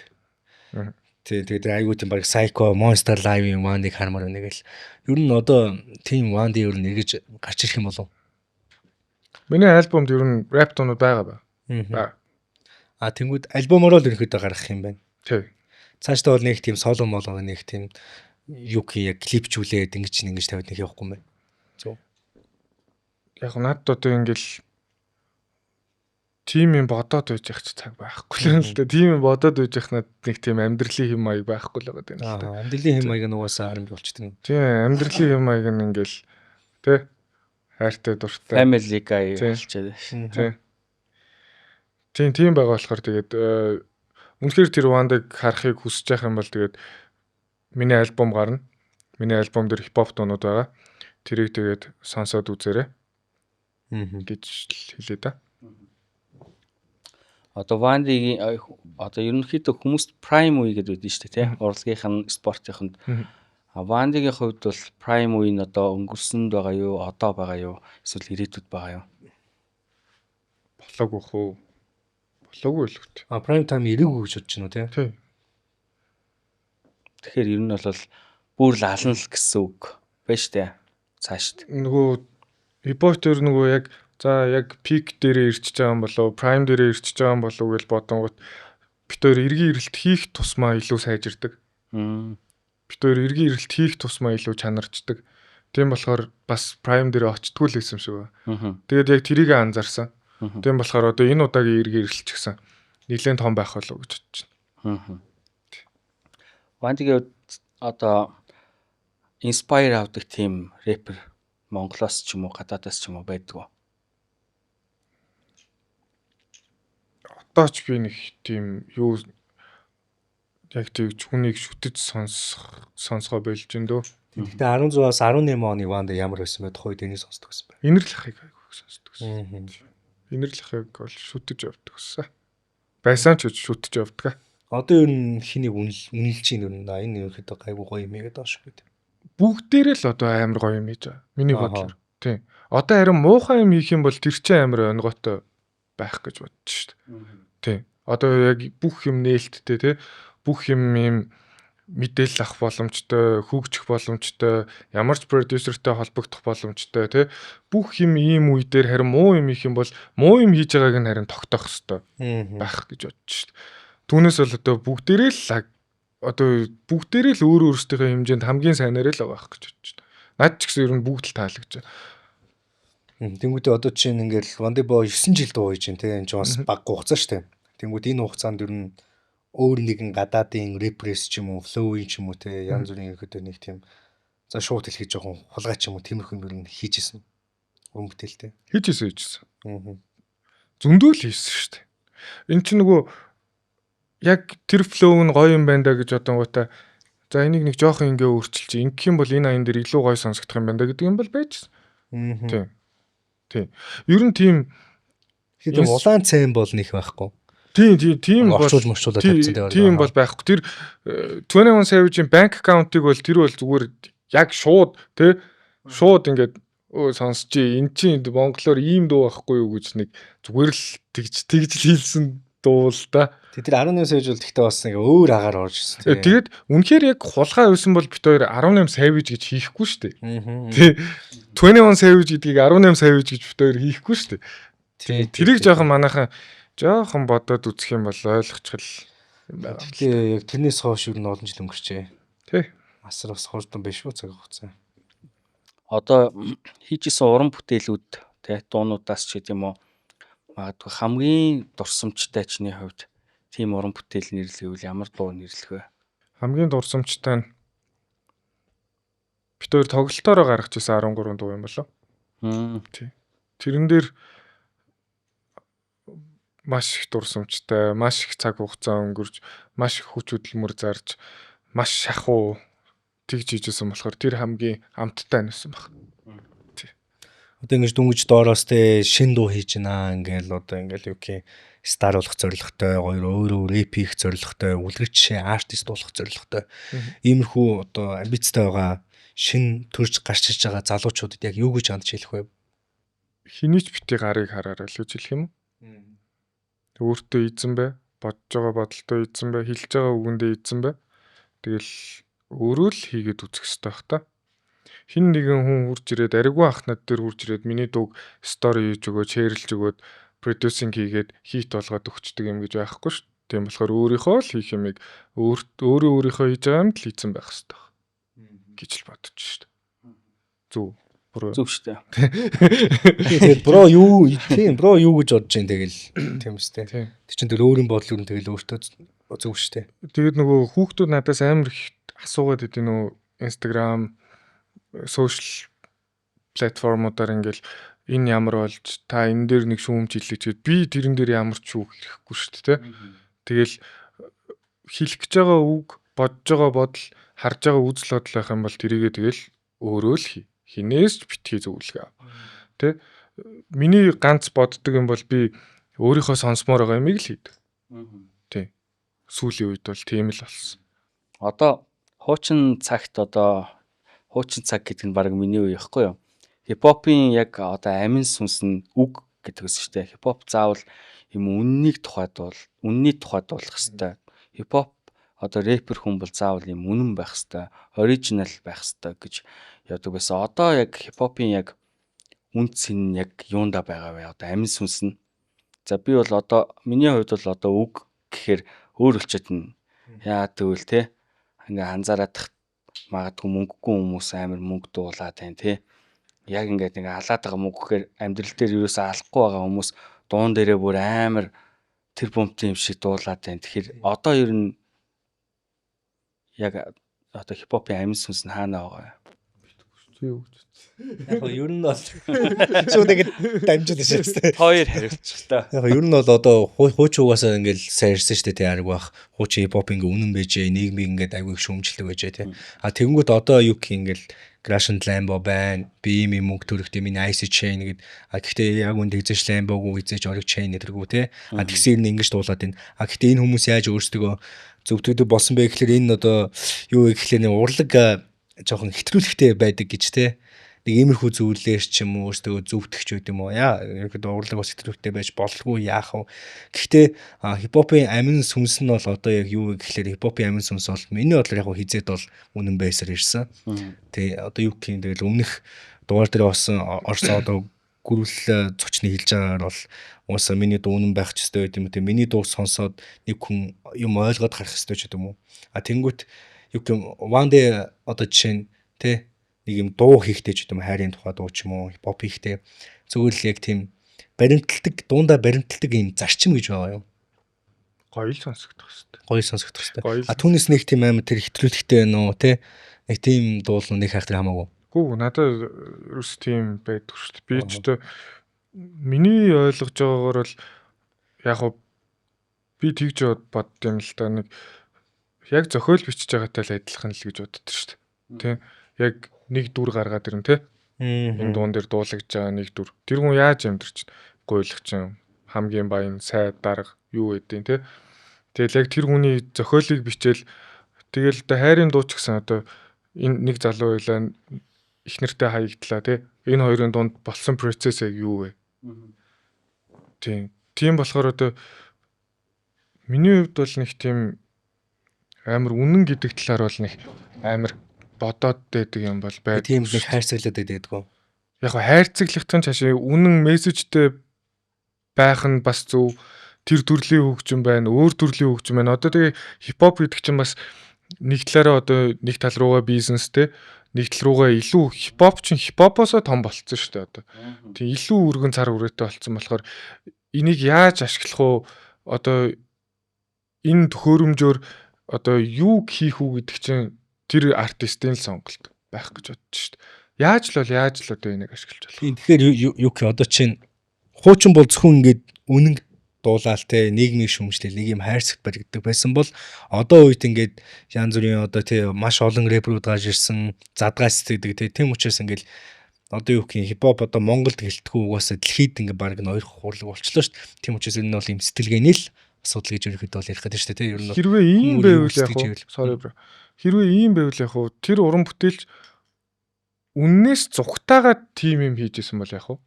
Тий, тэгээд айгуу тийм баг Psycho Monster Live-ийн Вандыг хармаар байна гэл. Ер нь одоо тийм Ванди ер нь эргэж гарч ирэх юм болов? Миний альбомд ер нь рэп дуунууд байгаа ба. А тэнгүүд альбомороо л ерөнхийдөө гаргах юм байна. Тий. Цаашдаа бол нэг тийм соло молоо нэг тийм юу гэх яг клипчүүлээд ингэж тавиад нэг явахгүй юм байна. Зөв. Яг надад одоо ингээл тийм юм бодоод байж явах цаг байхгүй л юм л да. Тийм юм бодоод байж явах надад нэг тийм амьдралын хэм маяг байхгүй л байгаа юм л да. Амьдралын хэм маяг нь угаасаа R&B болчихдээ. Тийм, амьдралын хэм маяг нь ингээл тэ хайртай дуртай Family Guy болчиход. Тийм. Тийм, тийм байгаа болохоор тэгээд үнэхээр тэр Вандыг харахыг хүсэж байх юм бол тэгээд миний альбом гарна. Миний альбом дээр хипхоп дуунууд байгаа. Тэрийг тэгээд сонсоод үзээрэй. Гэж хэлээ да. Одоо Вандигийн одоо ерөнхийдөө хүмүүст prime үе гэдэг байдаг шүү дээ, тий? Урлагийнх нь, спортынх нь. А Вандигийн хувьд бол prime үе нь одоо өнгөрсөнд байгаа юу, одоо байгаа юу, эсвэл ирээдүйд байгаа юу? Болоогүй хөө. Болоогүй л үү. А prime time ирээгүй гэж бодож байна уу, тий? Тий. Тэгэхээр ер нь бол бүр л ална л гэсэн үг байна шүү дээ. Цаашд. Нөгөө хипхоп төр нөгөө яг за яг peak дээрээ ирчихэж байгаа юм болов, prime дээрээ ирчихэж байгаа юм болов гэж бодонгууд бид хоёр эргийн эрэлт хийх тусмаа илүү сайжирдаг. Бид хоёр эргийн эрэлт хийх тусмаа илүү чанарчдаг. Тийм болохоор бас prime дээрээ очтгүй л байсан юм шиг байна. Тэгээд яг тэрийг анзаарсан. Тийм болохоор одоо энэ удаагийн эргийн эрэлт ч гэсэн нэлээд том байх болов гэж бодож байна. Вандигийн одоо inspire авдаг тийм рэпер Монголоос ч юм уу, гадаадаас ч юм уу байдаг уу? Одоо ч би нэг тийм юу яг тэгж хүнийг шүтэж сонсгоо болж байна дөө. Гэхдээ 16-аас 18 оны Ванда ямар байсан бэ? Тухайд энийг сонсдог байсан байна. Инэрл ахыг айгүй сонсдог байсан. Инэрл ахыг бол шүтэж явдаг гэсэн. Байсан ч шүтэж явдаг. Одоо ер нь хэнийг үнэлж ийн ер нь энэ ерөнхийдөө гайгүй гоё юм хийгээд байгаа шүү дээ. Бүгдээрээ л одоо амар гоё юм хийж байгаа. Миний бодлоор. Тийм. Одоо харин муухай юм хийх юм бол тэр чинь амар онгойтой байх гэж бодож шүү дээ. Тийм. Одоо яг бүх юм нээлттэй тий. Бүх юм юм мэдээлэл авах боломжтой, хөгжих боломжтой, ямар ч продюсертэй холбогдох боломжтой тий. Бүх юм ийм үе дээр харин муу юм хийх юм бол муу юм хийж байгааг нь харин тогтоох ёстой байх гэж бодож шүү дээ. Түүнээс бол одоо бүгдээрээ л одоо бүгдээрээ л өөр өөрсдийнхээ хэмжээнд хамгийн сайнараа л байгаа гэж бодож байна. Над ч гэсэн ер нь бүгд л таалагдж байна. Тэнгүүдээ одоо чинь ингээл Ванди Бо 9 жил дуу хийж байна те. Энэ чинь бас баггүй хугацаа шүү дээ. Тэнгүүд энэ хугацаанд ер нь өөр нэгэн гадаадын рэпрес ч юм уу, flow-ийн ч юм уу те, янз бүрийн ерөөдөө нэг тийм за шууд хэлэхэд жоохон хулгай ч юм уу тиймэрхүү юм ер нь хийжсэн. Уран бүтээлтэй. Хийжсэн. Зөндөө л хийсэн шүү дээ. Энд чинь нөгөө яг тэр flow нь гоё юм байна да гэж бодонгуудаа за энийг нэг жоохон ингээ өөрчилж ингэх юм бол энэ аян дээр илүү гоё сонсогдох юм байна да гэдэг юм бол байжсэн. Тийм. Тийм. Ер нь тийм тэгэхээр улаан цайм бол нэг байхгүй. Тийм бол орчуул морчуулаад тавьсан дээр. Тийм бол байхгүй. Тэр 21 Savage-ийн bank account-ыг бол тэр бол зүгээр яг шууд тий шууд ингээд сонсчий эн чинь монголоор ийм дуу байхгүй юу гэж нэг зүгээр л тэгж л хийлсэн дуу л да. Тэр 18 Savage бол тэгтээ бас нэг өөр агаар орж ирсэн. Тэгээд үнэхээр яг хулгай байсан бол бид хоёр 18 Savage гэж хийхгүй шүү дээ. Тий. 21 Savage гэдгийг 18 Savage гэж бид хоёр хийхгүй шүү дээ. Тэрийг жоохон манайхан жоохон бодоод үзэх юм бол ойлгочих юм байна. Тэгэхээр яг тэрнээс хойш ер нь олон жил өнгөрчээ. Тий. Асар бас хурдан биш үү цаг хугацаа. Одоо хийж исэн уран бүтээлүүд те дуунуудаас ч гэдэм юм уу, магадгүй хамгийн дурсамжтай чиний хувьд тийм уран бүтээл нэрлэвэл ямар дуу нэрлэх вэ? Хамгийн дурсамжтай нь бид хоёр тоглолтоороо гаргаж ирсэн 13 дуу юм болов. Тий. Тэрэн дээр маш их дурсамжтай, маш их цаг хугацаа өнгөрч, маш их хүч хөдөлмөр зарж, маш шахуу тэгж хийжсэн болохоор тэр хамгийн амттай нэсэн баг. Тий. Одоо ингэж дүнгиж доороос те шин дуу хийж гинэ ингээл одоо ингээл юу гэх star болох зорилготой, гоё өөр өөр рэп хийх зорилготой, үлгэр жишээ артист болох зорилготой. Иймэрхүү одоо амбицтай байгаа шин төрж гарч ирж байгаа залуучуудад яг юу гэж хандж хэлэх вэ? Хэний ч бити гарыг хараарай л гэж хэлэх юм уу? Өөртөө эзэн бай, бодож байгаа бодолтоо эзэн бай, хэлж байгаа үгэндээ эзэн бай. Тэгэл өөрөө л хийгээд үзэх хэрэгтэй бах та. Хин нэгэн хүн хурж ирээд ариггүй ах над дээр хурж ирээд миний дууг story хийж өгөөд, share лж өгөөд, producing хийгээд хит болгоод өгчдөг юм гэж байхгүй шүү. Тийм болохоор өөрийнхөө л хийх юмыг өөрөө өөрийнхөө хийж байгаа юмд л хийцэн байх хэрэгтэй гэж л бодож шүү дээ. Зүг буруу. Зүг шүү дээ. Тэгээд bro юу тийм bro юу гэж бодож जैन тэгэл тийм үстэй. Тэр чинь тэр өөрийн бодол юу тэгэл өөртөө зөв шүү дээ. Тэгээд нөгөө хүүхдүүд надаас амар их асуугаад идэв нөгөө Instagram social платформудаар ингээл энэ ямар болж та энэ дээр нэг шүүмж хэллээ чихэд би тэрэн дээр ямар ч үг хэлэхгүй шүү дээ. Тэгэл хэлэх гэж байгаа үг, бодож байгаа бодол, харж байгаа үзэл бодол байх юм бол тэрийгээ тэгэл өөрөө л хий. Хинээс ч битгий зөвлөгөө. Тэ? Миний ганц боддог юм бол би өөрийнхөө сонсомоор байгаа юмыг л хийдэг. Тий. Сүүлийн үед бол тийм л болсон. Одоо хуучин цагт одоо хуучин цаг гэдэг нь баг миний үе байхгүй юу? Хипхопын яг одоо амин сүнс нь үг гэдэг ус шүү дээ. Хипхоп заавал юм үннийг тухайд бол үнний тухайд болох хэвээр. Хипхоп одоо рэпер хүн бол заавал юм үнэн байх хэвээр, original байх хэвээр гэж яадаг байсан. Одоо яг хипхопын яг үн цэн нь яг юунда байгаа вэ? Одоо амин сүнс нь. За би бол одоо миний хувьд бол одоо үг гэхээр өөр болчиход нь. Яа тэгвэл те ингээ анзаараад магадгүй мөнгөгүй хүмүүс амар мөнгө дуулаад байна те. Яг ингээд ингээ алаад байгаа мөнгө гэхээр амьдрал дээр ерөөсөө алахгүй байгаа хүмүүс дуун дээрээ бүр амар тэр бомтын юм шиг дуулаад байна. Тэгэхээр одоо ер нь яг одоо хипхопын амин сүнс нь хаана байгаа вэ? Чи юу гэж. Яг нь ер нь бол шууд ингэ дамжаад шүү дээ. Хоёр хариулчихлаа. Яг ер нь бол одоо хуучин угаасаа ингээл сайн ирсэн шүү дээ тий ариг бах. Хуучин хипхоп ингээ үнэн байжээ, нийгмийг ингээд айгүй их шүүмжилдэг байжээ тий. А тэгэнгүүт одоо юу гэх ингээл Russian Lambo байна. Би ийм юм мөнгө төрөхтэй миний IC chain гэд. А гэхдээ яг үнд хэзээч Lambo-гүй хэзээч Oreg chain гэтэргүй тий. А тэгсэн юм ингэж дуулаад байна. А гэхдээ энэ хүмүүс яаж өөрсдөө зөвтгдөг болсон бэ гэхэлэр энэ одоо юу вэ гэхэлэр нэг урлаг жоохон хэтрүүлэгтэй байдаг гэж те нэг иймэрхүү зүйлээр ч юм уу өөртөө зөвтгөх ч байд юм уу. Яа ерөнхийдөө урлаг бас хэтрүүлэгтэй байж болтгүй яах вэ. Гэхдээ хипхопын амин сүнс нь бол одоо яг юу вэ гэхэлэр хипхопын амин сүнс бол миний бодлоор яг хизээд бол үнэн байсаар ирсэн. Тэ одоо юу гэх юм тэгэл өмнөх дугаар дээр болсон орсон одоо гүрүүл зочны хэлж байгаагаар бол уусаа миний дуу үнэн байх ч ёстой байд юм уу те миний дуу сонсоод нэг хүн юм ойлгоод гарах ёстой ч гэдэг юм уу. А тэнгүүт юу гэх юм one day одоо жишээ нь те нэг юм дуу хийхдээ ч гэдэг юм хайрын тухай дуу ч юм уу хипхоп хийхдээ зүгээр л яг тийм баримталдаг дундаа баримталдаг юм зарчим гэж байгаа юм. Гоё л сонсогдох хэвээр. Гоё сонсогдох хэвээр. А түүнээс нэг тийм амар тэр хэтрүүлэгтэй байна уу те нэг тийм дуулна нэг хайх тэр хамаагүй. Гүү надад ерөөс тийм байдаг шүү дээ. Би ч одоо миний ойлгож байгаагаар бол яг хуу би тэгж бодд юм л да нэг яг зохиол бичиж байгаатай л адилхан л гэж боддог шүү дээ. Тэ яг нэг дүр гаргаад ирнэ те. Энэ дуун дээр дуулагдж байгаа нэг дүр. Тэр хүн яаж амьдарч гуйлагчин хамгийн баян сайд дарга юу гэдیں те. Тэгэл яг тэр хүний зохиолыг бичээл тэгэл одоо хайрын дуу ч гэсэн одоо энэ нэг залуу байлаа их нэртэй хаягдлаа те. Энэ хоёрын дунд болсон процесс яг юу вэ? Тийм. Тийм болохоор одоо миний хувьд бол нэг тийм амар үнэн гэдэг талаар бол нэг амар бодоод байдаг юм бол байдаг. Тийм нэг хайрцаглаад байдаг уу? Яг го хайрцаглахтан цаашаа үнэн мессежтэй байх нь бас зөв. Тэр төрлийн хөгжим байна, өөр төрлийн хөгжим байна. Одоо тэгээ хипхоп гэдэг чинь бас нэг талаараа одоо нэг тал руугаа бизнестэй, Нэг тал руугаа илүү хипхоп чинь хипхопоосоо том болцсон шүү дээ одоо. Тийм, илүү өргөн цар хүрээтэй болцсон болохоор энийг яаж ашиглах уу, одоо энэ төхөөрөмжөөр одоо юу хийх үү гэдэг чинь тэр артистын л сонголт байх гэж бодож шүү дээ. Яаж л бол яаж л одоо энийг ашиглаж болох. Тийм, тэгэхээр юу гэх, одоо чинь хуучин бол зөвхөн ингээд үнэн дуулаал те, нийгмийг шүмжлээл, нэг юм хайрцагт баригддаг байсан бол одоо үед ингээд янз бүрийн одоо те, маш олон рэперүүд гарч ирсэн, задгай сэтгэдэг те. Тийм учраас ингээд одоо юу гэх юм, хипхоп одоо Монголд гэлтгүү, угаасаа дэлхийд ингээд баг ноёрох хурлаг болчлоо шүү дээ. Тийм учраас энэ нь бол юм сэтгэлгээний л асуудал гэж ерөнхийдөө бол ярих гэдэг шүү дээ те. Ер нь Хэрвээ ийм байвал яг уу, sorry bro. Хэрвээ ийм байвал яг уу, тэр уран бүтээлч үннээс зугтаагаад тийм юм хийжсэн бол яг уу.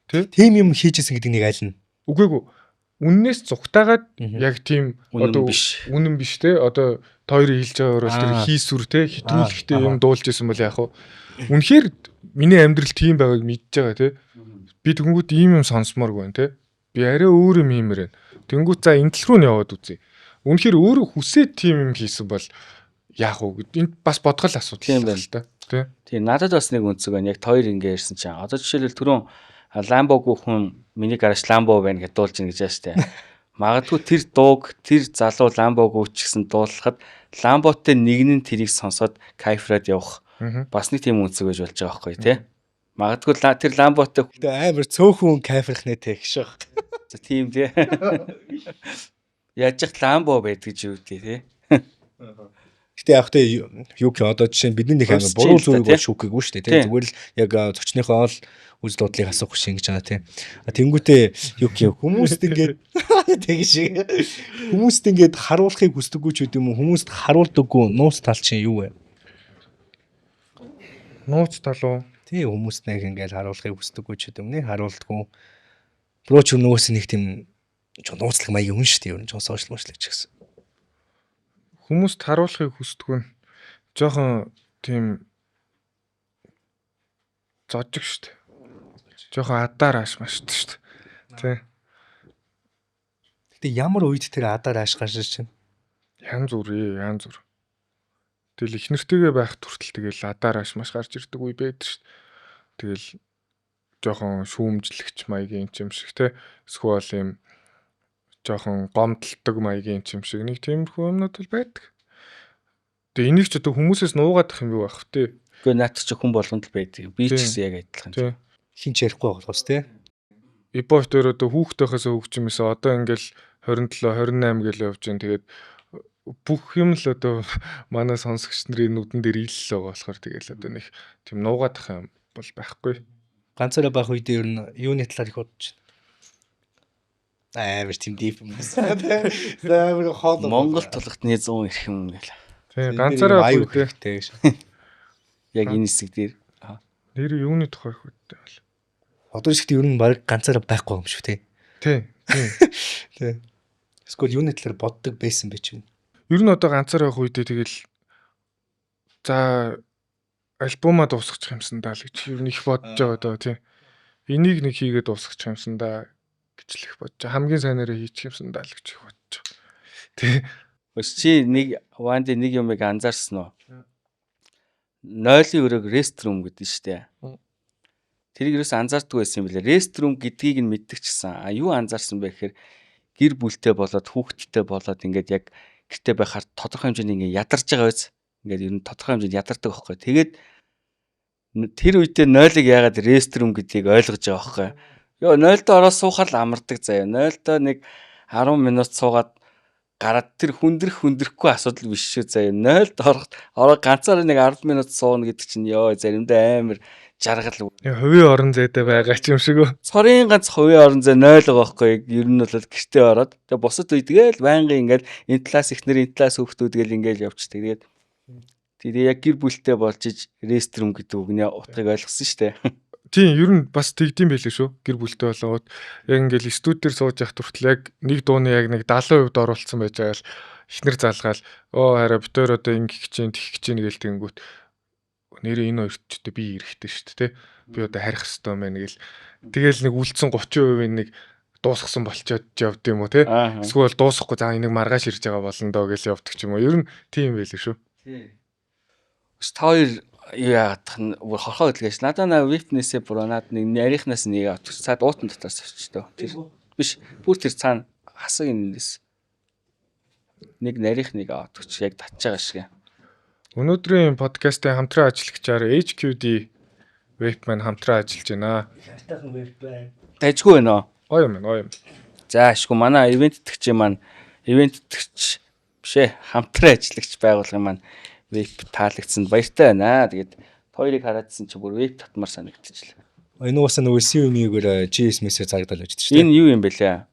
Тэ? Тийм юм хийжсэн гэдэг нэг аль нь? Үгүй ээ. Үннээс зугтаагаад яг тийм одоо биш. Үнэн биш те. Одоо та хоёрын хэлж байгаа бол тэр хийсүр те, хэтрүүлэхтэй юм дуулж исэн бол яг уу. Үнэхээр миний амьдрал тийм байгааг мэдж байгаа те. Би тэгэнгүүт ийм юм сонсомооргүй байна те. Би арай өөр юм хиймээр байна. Тэнгүүт за энэ тал руу нь яваад үзье. Үнэхээр өөрөө хүсээд тийм юм хийсэн бол яах вэ гэд энд бас бодгол асуудал юм байна л да. Тэ. Тийм, надад бас нэг өнцөг байна. Яг хоёр ингэ ярьсан чинь. Одоо жишээлбэл түрүүн Ламбогүй хүн миний гараж Ламбо байна гэдээ дуулж ийн гэж байна штэ. Магадгүй тэр дууг тэр залуу Ламбогүй ч гэсэн дуулахад Ламботой нэг нь тэрийг сонсоод кайфраад явах бас нэг тийм өнцөг байж болж байгаа байхгүй тий. Магадгүй тэр Ламботой тэгээ амар цөөхөн кайфрах нэ тэг ших. За тийм тий. Яаж ч Ламбо байдаг ч юу тий тий. Гэтэ яг тэ юу гэх, одоо жишээ нь бидний нэг амар буруу зүйлийг бол шүүхгээгүй шүү дээ тий. Зүгээр л яг зочныхоо л үзэл бодлыг асуух шиг ингэж байгаа тий. А тэнгүүтээ юу гэх, хүмүүст ингээд тэг шиг хүмүүст ингээд харуулахыг хүсдэггүй ч гэдэм юм уу, хүмүүст харуулдаггүй нууц тал чинь юу вэ? Нууц тал уу? Тий, хүмүүст нэг ингээд харуулахыг хүсдэггүй ч гэдэм нэг харуулдаггүй. Бро ч нөгөөс нэг тийм нууцлаг маягийн хүн шүү дээ. Ер нь жоо сошиал мошл ч гэсэн. Хүмүүст харуулахыг хүсдэг нь жоохон тийм зожиг шүү дээ. Жоохон адаар ааш маштай шүү дээ. Тэ. Гэтэ ямар үед тэр адаар ааш гарч ирж байна? Янз бүр янз бүр. Тэгэл их нэртэйгээ байх хүртэл тэгэл адаар ааш маш гарч ирдэг үе байдаг шүү дээ. Тэгэл жоохон шүүмжлэгч маягийн юм шиг те. Эсвэл юм жоохон гомдолдог маягийн юм шиг нэг тиймэрхүү юмнууд бол байдаг. Тэгээ энийг ч одоо хүмүүсээс нуугаадах юм юу байх вэ? Үгүй, наад чи хүн болгонд л байдаг. Би ч гэсэн яг адилхан. Тий. Хин ч ярихгүй болохоос тий. Эпох дээр одоо хүүхдийнхээс хөгжимээсээ одоо ингээл 27 28 гэл явж байна. Тэгээд бүх юм л одоо манай сонсогч нарын нүдэн дээр ил л байгаа болохоор тэгэл одоо нэг тийм нуугаадах юм бол байхгүй. Ганцаараа байх үедээ ер нь юуны талаар их бодож байна? Амар тийм deep юм байна. Амар хоол. Монгол тулгтны 100 эрхэм гэл. Тийм, ганцаараа байх үедээ гэж. Яг энэ хэсэг дээр. Нэр юуны тухай их боддог бол. Одоо хэсэгт ер нь баг ганцаараа байхгүй юм шүү тий. Тийм. Тийм. Тий. Эсвэл юуны талаар боддог байсан бэ чи? Ер нь одоо ганцаараа байх үедээ тэгэл за альбомаа дуусгачих юмсан даа л гэж ер нь их бодож байгаа даа тий. Энийг нэг хийгээд дуусгачих юмсан даа гэж л их бодож. Хамгийн сайнараа хийчих юмсан даа л гэж их бодож байгаа. Тий. Өс чи нэг Ванди нэг юмыг анзаарсан уу? Нойлын өрөөг restroom гэдэг нь шүү дээ. Тэрийг ерөөс анзаардаггүй байсан юм билээ. Restroom гэдгийг нь мэддэг ч гэсэн. А юу анзаарсан бэ гэхээр гэр бүлтэй болоод хүүхэдтэй болоод ингээд яг гэрте байхаар тодорхой хэмжээнд ингээд ядарч байгаа биз. Ингээд ер нь тодорхой хэмжээнд ядардаг байхгүй. Тэгээд тэр үедээ нойлыг яагаад restroom гэдгийг ойлгож байгаа байхгүй. Йоо, нойлдоо ороод суухаар л амардаг заяа. Нойлдоо нэг 10 минут суугаад гараад тэр хүндрэх хүндрэхгүй асуудал биш шүү заяа. Нойлд ороход ороо ганцаараа нэг 10 минут сууна гэдэг чинь ёо заримдаа амар жаргал. Хувийн орон зайтай байгаа ч юм шиг үү. Цорын ганц хувийн орон зай 0 байгаа байхгүй. Ер нь бол гэртээ ороод тэгээ бусад үе тэгэл байнгын ингээл энэ талаас ихнэр, энэ талаас хүүхдүүд гэл ингээл явчихдаг. Тэгээд тэгээ яг гэр бүлтэй болж иж restroom гэдэг үгний утгыг ойлгосон шүү дээ. Тийм, ер нь бас тэгдэм байлээ шүү. Гэр бүлтэй болонгууд яг ингээл студ дээр сууж явах хүртэл яг нэг дууны яг нэг 70% оруулсан байж байгаа л ихнэр залгаал оо хараа бид хоёр одоо ингэх гэж чинь тэгэх гэж чинь гээл тэгэнгүүт нэрээ энэ хоёрт ч одоо би эрэхтэй шүү дээ, тэ. Би одоо харих хэвээр юм байна гэл. Тэгэл нэг үлдсэн 30% нэг дуусгасан болчоод явд юм уу, тэ. Эсвэл дуусахгүй за энийг маргааш ирж байгаа болно доо гэж явдаг ч юм уу. Ер нь тийм байлээ шүү. Тийм. Та хоёр яагаад нь бүр хорхоо хөдөлгөөш. Надаа на vape-нээсээ бүр наад нэг нарийнхнаас нэг авчих. Цаад уутан дотоос авчиж төө. Тэр биш бүр тэр цаана хасаг энэс. Нэг нарийнх нэг авчих яг татж байгаа шиг. Өнөөдрийн подкастын хамтран ажиллагчаар HQD vape маань хамтран ажиллаж байна. Хартайхан vape байна. Дажгүй байна уу? Гоё юм гоё юм. За ашгүй манай ивент тэтгэгч маань ивент тэтгэгч биш хамтран ажиллагч байгууллагын маань vape таалагдсанд баяртай байна. Тэгээд хоёрыг хараадсэн чи бүр vape татмар санагдчихлаа. Энэ уусаа нөгөө CMU-гоор GSM-ээс зарагдал байж шүү дээ. Энэ юу юм бэ лээ?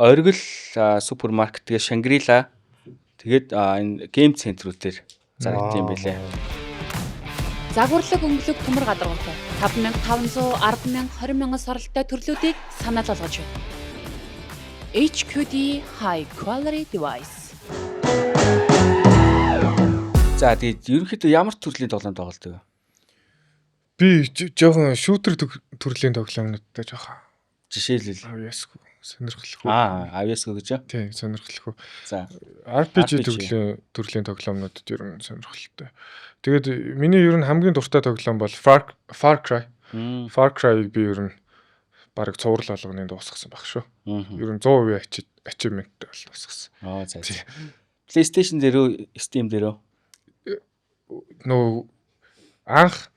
Оргил супермаркет тэгээ Шангрила тэгээд энэ game центрүүдээр зарагдсан юм билээ. Загварлаг өнгөлөг төмөр гадаргуутай 5500, 100000, 20000 соролттой төрлүүдийг санал болгож байна. HQD High Quality Device. За тэгээд ерөнхийдөө ямар төрлийн тоглоом тоглодог вэ? Би жоохон shooter төрлийн тоглоомнуудтай жоохон. Жишээлбэл авьяасгүй сонирхолтой. Авьяасгүй гэж юу? Тийм, сонирхолтой. За. RPG төрлийн тоглоомнуудад ер нь сонирхолтой. Тэгээд миний ер нь хамгийн дуртай тоглоом бол Far Cry. Far Cry-ыг би ер нь бараг цуврал болгоныг дуусгасан баг шүү. Ер нь 100% achievement-тэй бол дуусгасан. Аа за. PlayStation дээр үү, Steam дээр үү? Нөгөө анх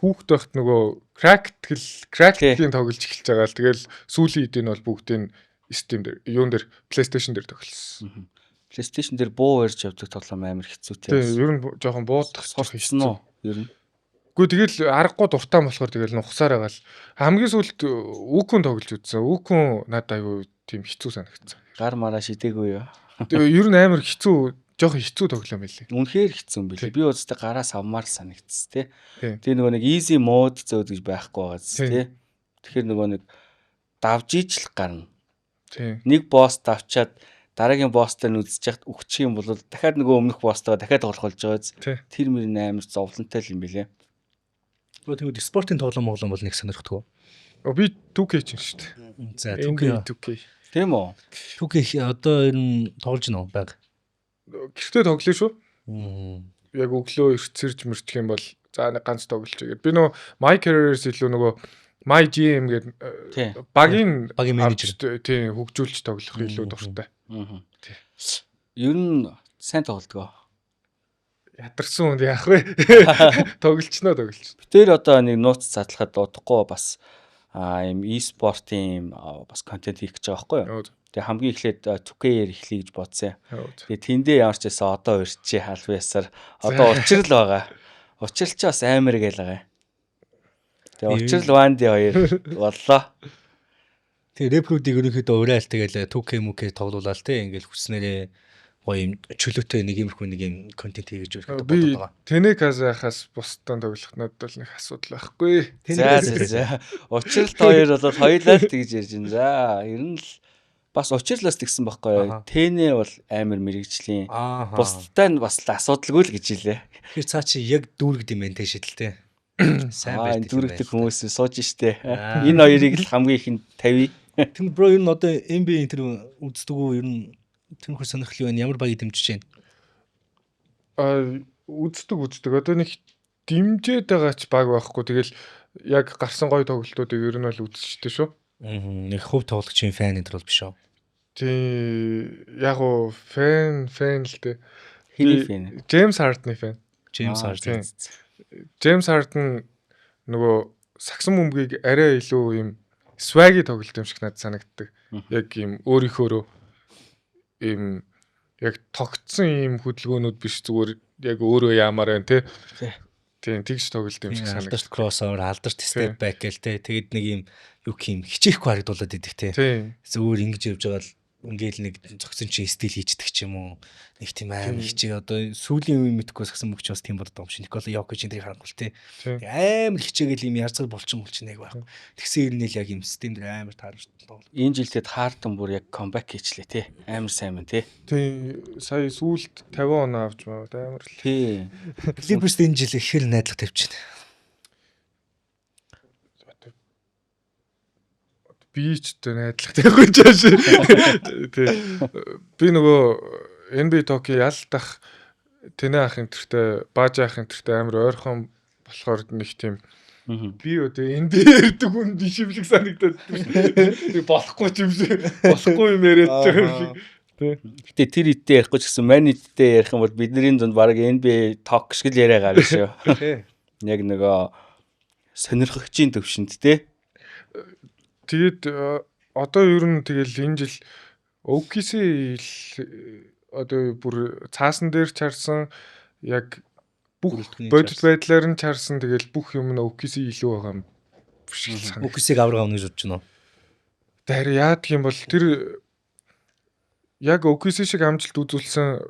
хүүхэд байхад нөгөө crack-ийн тоглож эхэлж байгаа л тэгэл сүүлийн хэдийн бол бүгдийг Steam дээр, юун дээр PlayStation дээр тоглосон. PlayStation дээр буу барьж явдаг тоглоом амар хэцүү тийм. Тийм, ер нь жоохон буудах хэцүү үү? Ер нь. Үгүй тэгэл аргагүй дуртай болохоор тэгэл нухсаар байгаа л. Хамгийн сүүлд Wukong тоглож үзсэн. Wukong надад айгүй тийм хэцүү санагдсан. Гар мараа шидээгүй юу? Тэгээ ер нь амар хэцүү, жоохон хэцүү тоглоом байлээ. Үнэхээр хэцүү юм билээ. Би уустай гараас авмаар л санагдсан тий. Тэгээ нөгөө нэг easy mode зөөд гэж байхгүй байгаа зү тий. Тэгэхээр нөгөө нэг давж ижил гарна. Нэг босс давчаад дараагийн босстой нь үзэж яхад өгчих юм бол дахиад нөгөө өмнөх босстойгоо дахиад тоглох болж байгаа биз. Тэр мөр амар зовлонтой л юм билээ. Тэгвэл спортын тоглоом моглоом бол нэг сонирхдаггүй. Би 2K чинь шүү дээ. За 2K 2K. Тийм үү? 2K одоо ер нь тоглож гинөө байг. Гэртээ тоглоно шүү. Яг өглөө эрт сэрж мэрчих юм бол за нэг ганц тоглож игээд. Би нөгөө My Career-с илүү нөгөө My GM гэдэг багийн менежер тийм хөгжүүлж тоглох илүү дуртай. Ер нь сайн тоглодог. Ядарсан хүнд яах вэ? Тоглолчноо тоглолч. Би тэр одоо нэг нууц задлахад удахгүй бас ийм e-спортын бас контент хийх гэж байгаа байхгүй юу? Тэгээ хамгийн эхлээд 2K-ээр эхлэе гэж бодсон. Тэгээ тэндээ ямар ч байсан одоо урьдчи халбан ясаар одоо учрал байгаа. Учрал чи бас амар гээл байгаа. Тэгээ учрал Ванди хоёр боллоо. Тэгээ рэпрүүдийг ерөнхийдөө урайл тэгэл 2K мүк тоглуулаад те ингээл хүснээрээ гоё юм чөлөөтэй нэг иймэрхүү нэг юм контент хийж өгөх гэдэг байгаа. Би Тенеказахаас бусдад тоглох надад бол нэг асуудал байхгүй. За за за. Учралт хоёр бол хоёулаа л тэгж ярьж байна. За ер нь л бас учирлаас тэгсэн байхгүй. Тэнэ бол амар мэрэгжлийн. Бусдтай нь бас л асуудалгүй л гэж хэлээ. Тэгэхээр цаа чи яг дүүрэгд юм байна те шидэлтэй. Сайн байж дүүрэгдэг хүмүүс сууж штэ. Энэ хоёрыг л хамгийн ихэнд тавья. Тэм бро ер нь одоо NBA энэ тэр үздэг үү ер нь тэрхүү сонирхол юу байна? Ямар багийг дэмжиж байна? Үздэг. Одоо нэг дэмжиж байгаа ч баг байхгүй. Тэгэл яг гарсан гоё тоглолтуудыг ер нь бол үзчихдэг шүү. Нэг хөв тоглогчийн фэн энэ төр бол биш үү? Тий, яг уу фэн л дээ. Хэний фэн? Джеймс Хардны фэн. Джеймс Харден. Джеймс Харден нөгөө сагсан бөмбөгийг арай илүү юм swag-ий тоглолт юм шиг надад санагддаг. Яг юм өөрийнхөөрөө ийм яг тогтсон ийм хөдөлгөөнүүд биш зүгээр яг өөрөө яамаар байна те. Тийм тэгж тоглолт юм шиг санагдав. Алдарт crossover, алдарт step back гэл те. Тэгэд нэг ийм юу гэх юм хичээхгүй харагдуулаад идэх те. Зүгээр ингэж явж байгаа л ингээл нэг зогсон чи стил хийждэг ч юм уу. Нэг тийм амар хичээ одоо сүүлийн үе мэдхгүй сагсан мөгч бас тийм боддог юм шиг. Никола Йокич энэ тэрийг харангуул те. Амар хичээгээл юм ярцгал болчин нэг байхгүй. Тэгсэн юм нэл яг юм систем дээр амар таарч тоглоо. Энэ жилдээ Харден бүр яг comeback хийчлээ те. Амар сайн мэн те. Тийм сая сүүлд 50 оноо авч маа амар л. Тий. Clippers энэ жил ихээр найдлага тавьчихна. Би ч одоо найдлага тавихгүй чааш. Тий. Би нөгөө NBA Talk-ийн ялдах Тэнэ ах энтертэй, Баажа ах энтертэй амар ойрхон болохоор нэг тийм би одоо NBA ярьдаг хүн биш юм шиг санагдаад байна. Болохгүй ч юм шиг, болохгүй юм яриад байгаа юм шиг. Тэ. Гэтэ тэр идтэй ярихгүй ч гэсэн мань идтэй ярих юм бол бидний дунд баг NBA talk шиг л яриа гарна шүү. Тий. Яг нөгөө сонирхогчийн төвшөнд те. Тэгээд одоо ер нь тэгэл энэ жил OKC одоо бүр цаасан дээр чарсан, яг бүх бодит байдлаар нь чарсан, тэгэл бүх юм нь OKC илүү байгаа юм шиг санагдав. OKC-г авраг авна гэж бодож байна уу? Тэр харин яадаг юм бол тэр яг OKC шиг амжилт үзүүлсэн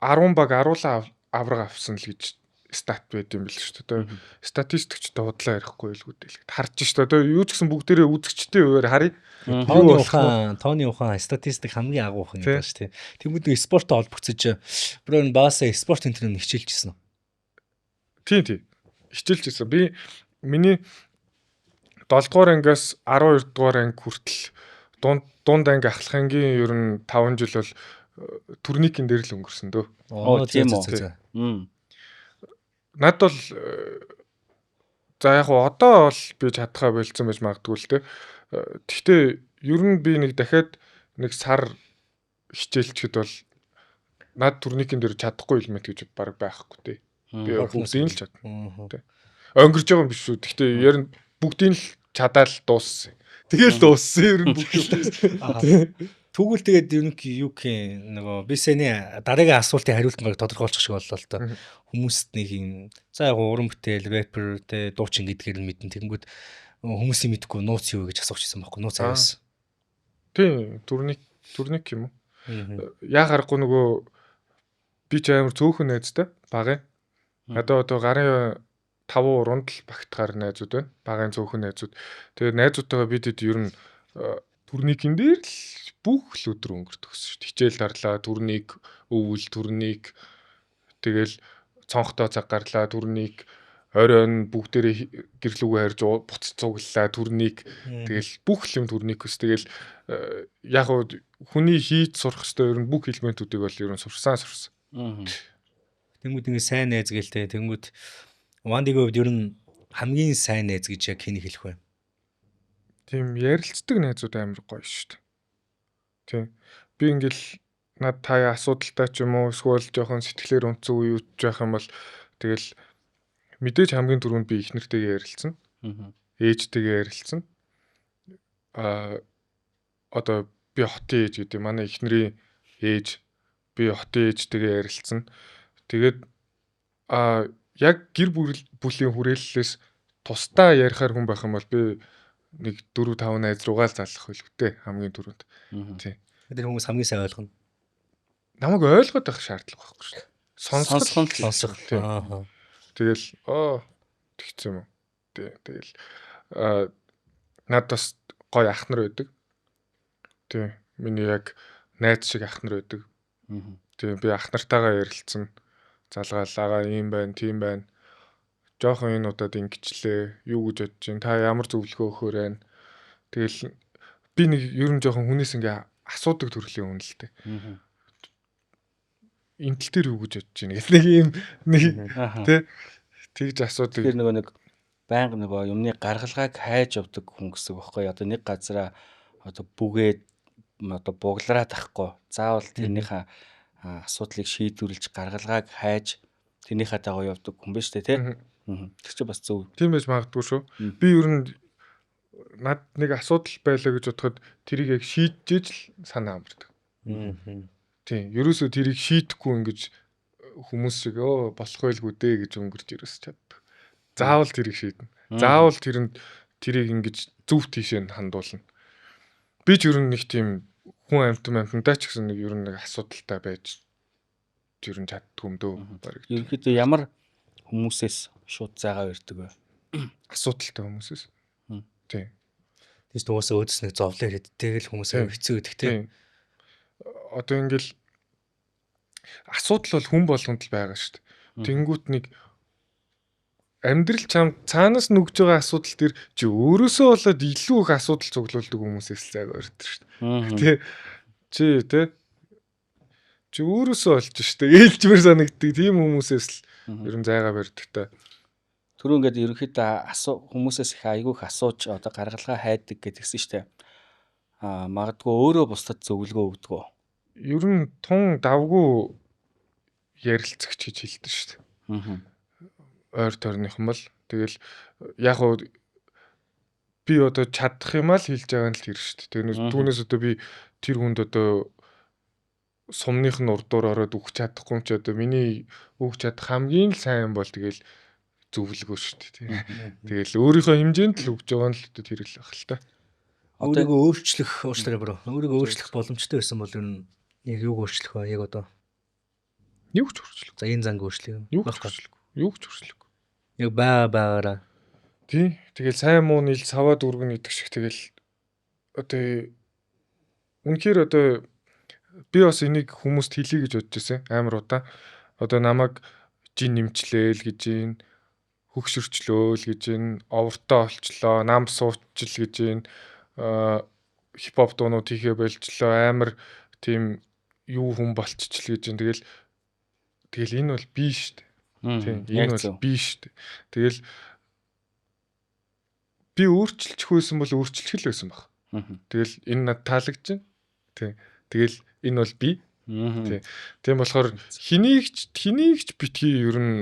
10 баг аруулаа авраг авсан л гэж stat байд юм бэл шүү дээ. Одоо статистикчтай худлаа ярихгүй байлгүй дээ л харж шүү дээ. Одоо юу ч гэсэн бүгдээрээ үзэгчдийн хуваар харъя. Тооны ухаан, тооны ухаан, статистик хамгийн агуу ухаан гэдэг шүү дээ. Тэнгүүд нэг спорттой холбогдсож bro энэ баасаа спорт энэ төр хичээлжсэн үү? Тийм. Хичээлжсэн. Би миний 7 дугаар ангиас 12 дугаар анги хүртэл дунд анги, ахлах ангийн ер нь 5 жил бол турникийн дээр л өнгөрсөн дөө. Оо, тийм үү. Над бол за яг гоо одоо бол би чадхаа болцсон байж магадгүй л дээ. Гэхдээ ер нь би нэг дахиад нэг сар хичээлчихэд бол над турникийн дээр чадахгүй элемент гэж баг байхгүй дээ. Би бүгдийг л чадна. Тэ. Өнгөрж байгаа юм биш үү. Гэхдээ ер нь бүгдийг л чадаал дууссан. Тэгэл дууссан ер нь бүх юм. Тэгвэл тэгээд ер нь юу гэх нөгөө би сэний дараагийн асуултын хариулт баг тодорхойлчих шиг боллоо л доо. Хүмүүст нэг юм за яг уран бүтээл, рэпер, тэ дуучин гэдгээр нь мэднэ. Тэгэнгүүт хүмүүсийн мэдгүй нууц юу гэж асуух гэсэн байхгүй нууц аваас. Тийм, турник юм уу? Яа харахгүй нөгөө би ч амар цөөхөн найзтай багын. Одоо гарын 5 уранд л багтгаар найзууд байна. Багын цөөхөн найзууд. Тэгээд найзуудтайгаа бид хэд ер нь турникийн дээр л бүх л өдөр өнгөрдөг гэсэн шүү дээ. Хичээл дарлаа, турник, өвөл турник, тэгэл цонхтой цаг гарлаа, турник, оройн бүгдээрээ гэрлүүгээ харж буц цуглаа, турник, тэгэл бүх юм турник ус. Тэгэл яг хүний хийж сурах ёстой ер нь бүх элементүүдийг бол ер нь сурсан. Тэнгүүд ингээ сайн найз гэлтэй. Тэнгүүд Вандигийн хувьд ер нь хамгийн сайн найз гэж яг хэнийг хэлэх вэ? Тийм ярилцдаг найзууд амар гоё шүү дээ. Тийм. Би ингээл над тая асуудалтай ч юм уу эсвэл жоохон сэтгэлээр унтсан үе үуч байх юм бол тэгэл мэдээж хамгийн түрүүнд би их нэртэйгээ ярилцсан. Ээжтэйгээ ярилцсан. Одоо би хотын ээж гэдэг манай эхнэрийн ээж, би хотын ээжтэйгээ ярилцсан. Тэгээд яг гэр бүлийн хүрээллээс тусдаа ярихаар хүн байх юм бол би нэг 4 5 найз руугаа л залах байлгүй хамгийн түрүүнд. Тийм. Тэр хүмүүс хамгийн сайн ойлгоно. Намайг ойлгоод байх шаардлага байхгүй шүү дээ. Сонсох. Аа. Тэгэл тэгсэн юм уу. Тэгэл надад бас гоё ах нар байдаг. Тийм. Миний яг найз шиг ах нар байдаг. Тийм би ах нартайгаа ярилцсан. Залгаалаагаа ийм байна, тийм байна. Жохон энэ удаад ингэчлээ. Юу гэж бодож чинь? Та ямар зөвлөгөө өгөхөр байна? Тэгэл би нэг ер нь жохон хүнээс ингээ асуудаг төрлийн хүн л дээ. Энэ тал дээр юу гэж бодож чинь гэх нэг юм нэг тий тэгж асуудаг. Тэгэхээр нөгөө нэг байнга нөгөө юмны гаргалгааг хайж явдаг хүн гэсэн үг байхгүй юу? Одоо нэг газараа одоо бүгээд одоо буглараад ахгүй. Заавал тэрнийхээ асуудлыг шийдвэрлэж гаргалгааг хайж тэрнийхээ дагуу явдаг хүн биш үү тий? Тэр чинь бас зөв. Тийм байж магадгүй шүү. Би ер нь над нэг асуудал байлаа гэж бодоход тэрийг яг шийдчихэж л санаа амардаг. Тийм. Ерөөсөө тэрийг шийдэхгүй ингэж хүмүүс шиг болох байлгүй дээ гэж өнгөрч ерөөс чаддаг. Заавал тэрийг шийднэ. Заавал тэрийг ингэж зөв тийшээ нь хандуулна. Би ч ер нь нэг тийм хүн амьтан амьтантай ч гэсэн нэг ер нь нэг асуудалтай байж ер нь чаддгүй юм дөө. Ерөнхийдөө ямар хүмүүсээс шууд зайгаа барьдаг вэ? Асуудалтай хүмүүсээс. Тийм. Тэгээс угаасаа өөдөөс нэг зовлон ирээд тэгэл хүмүүс аяа хэцүү гэдэг тийм. Одоо ингээл асуудал бол хүн болгонд л байгаа шүү дээ. Тэнгүүт нэг амьдрал чам цаанаас нүгж байгаа асуудал тэр чи өөрөөсөө болоод илүү их асуудал цуглуулдаг хүмүүсээс л зайгаа барьдаг шүү дээ. Тэ. Чи тэ. Чи өөрөөсөө олж штэ ээлжмэр санагддаг тийм хүмүүсээс л ер нь зайгаа барьдаг та. Түрүү ингээд ерөнхийдөө хүмүүсээс их айгүй их асууж одоо гаргалгаа хайдаг гэдгийгсэн штэ. Аа, магадгүй өөрөө бусдад зөвлөгөө өгдөг үү? Ер нь тун давгүй ярилцагч гэж хэлдэг штэ. Ойр тойрныхан бол тэгэл яг уу би одоо чадах юм аа л хэлж байгаа нь л тэр штэ. Тэр түүнээс одоо би тэр хүнд одоо сумных нь урдуур ороод өгч чадахгүй юм чи одоо миний өгч чадах хамгийн л сайн бол тэгэл зөвлөгөө шүү дээ. Тэгэл өөрийнхөө хэмжээнд л өгж байгаа нь л тэр л байх л та. Өөрийгөө өөрчлөх уучлаарай бро. Өөрийгөө өөрчлөх боломжтой байсан бол ер нь яг юуг өөрчлөх вэ? Яг одоо юу ч өөрчлөх. За энэ занг өөрчлөх юм. Юу ч өөрчлөх. Юу ч өөрчлөх. Яг баа байгаараа. Тий. Тэгэл сайн муу нийл саваа дүүргэн идэх шиг тэгэл одоо үнэхээр одоо би бас энийг хүмүүст хэлье гэж бодож ирсэн амар удаа. Одоо намайг жин нэмчлээл гэж юм, хөгшөрчлөөл гэж юм, овортоо олчлоо, нам суучил гэж юм, хипхоп дуунууд хийхээ болчлоо, амар тийм юу хүн болччл гэж юм. Тэгэл энэ бол би шүү дээ. Тийм, энэ бол би шүү дээ. Тэгэл би өөрчилчих байсан бол өөрчлөх л байсан баг. Тэгэл энэ над таалагдчихэв. Тийм. Тэгэл энэ бол би. Тийм. Тийм болохоор хэнийг ч битгий ер нь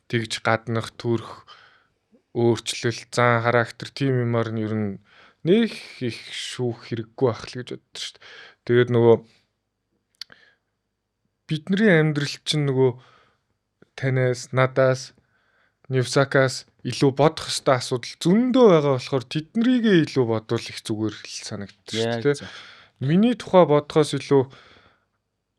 тэгж гаднах, төрөх, өөрчлөл, зан характер тийм юмар нь ер нь нэг их шүүх хэрэггүй байх л гэж боддог шүү дээ. Тэгээд нөгөө бидний амьдрал чинь нөгөө танаас, надаас, Ньюсакаас илүү бодох ёстой асуудал зөндөө байгаа болохоор тэднэрийгээ илүү бодвол их зүгээр л санагддаг шүү дээ. Миний тухай бодохоос илүү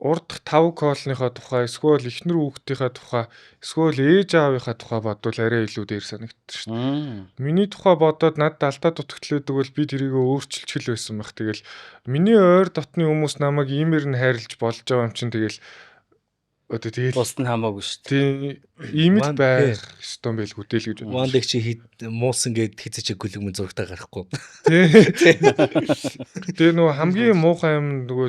урдах 5 колныхоо тухай, эсвэл эхнэр хүүхдийнхээ тухай, эсвэл ээж аавынхаа тухай бодвол арай илүү дээр санагддаг шүү дээ. Миний тухай бодоод надад алдаа дутагдал байдаг бол би тэрийг өөрчилчих л байсан байх. Тэгэл миний ойр дотны хүмүүс намайг иймэр нь хайрлаж болж байгаа юм чинь тэгэл одоо тэгэл бусд нь хамаагүй шүү дээ. Тийм, ийм л байх ёстой байлгүй дээ л гэж бодсон. Вандаг чи муусан гэд хизээч гүлэг мөн зурагтаа гарахгүй. Тэгээ нөгөө хамгийн муухай юм нөгөө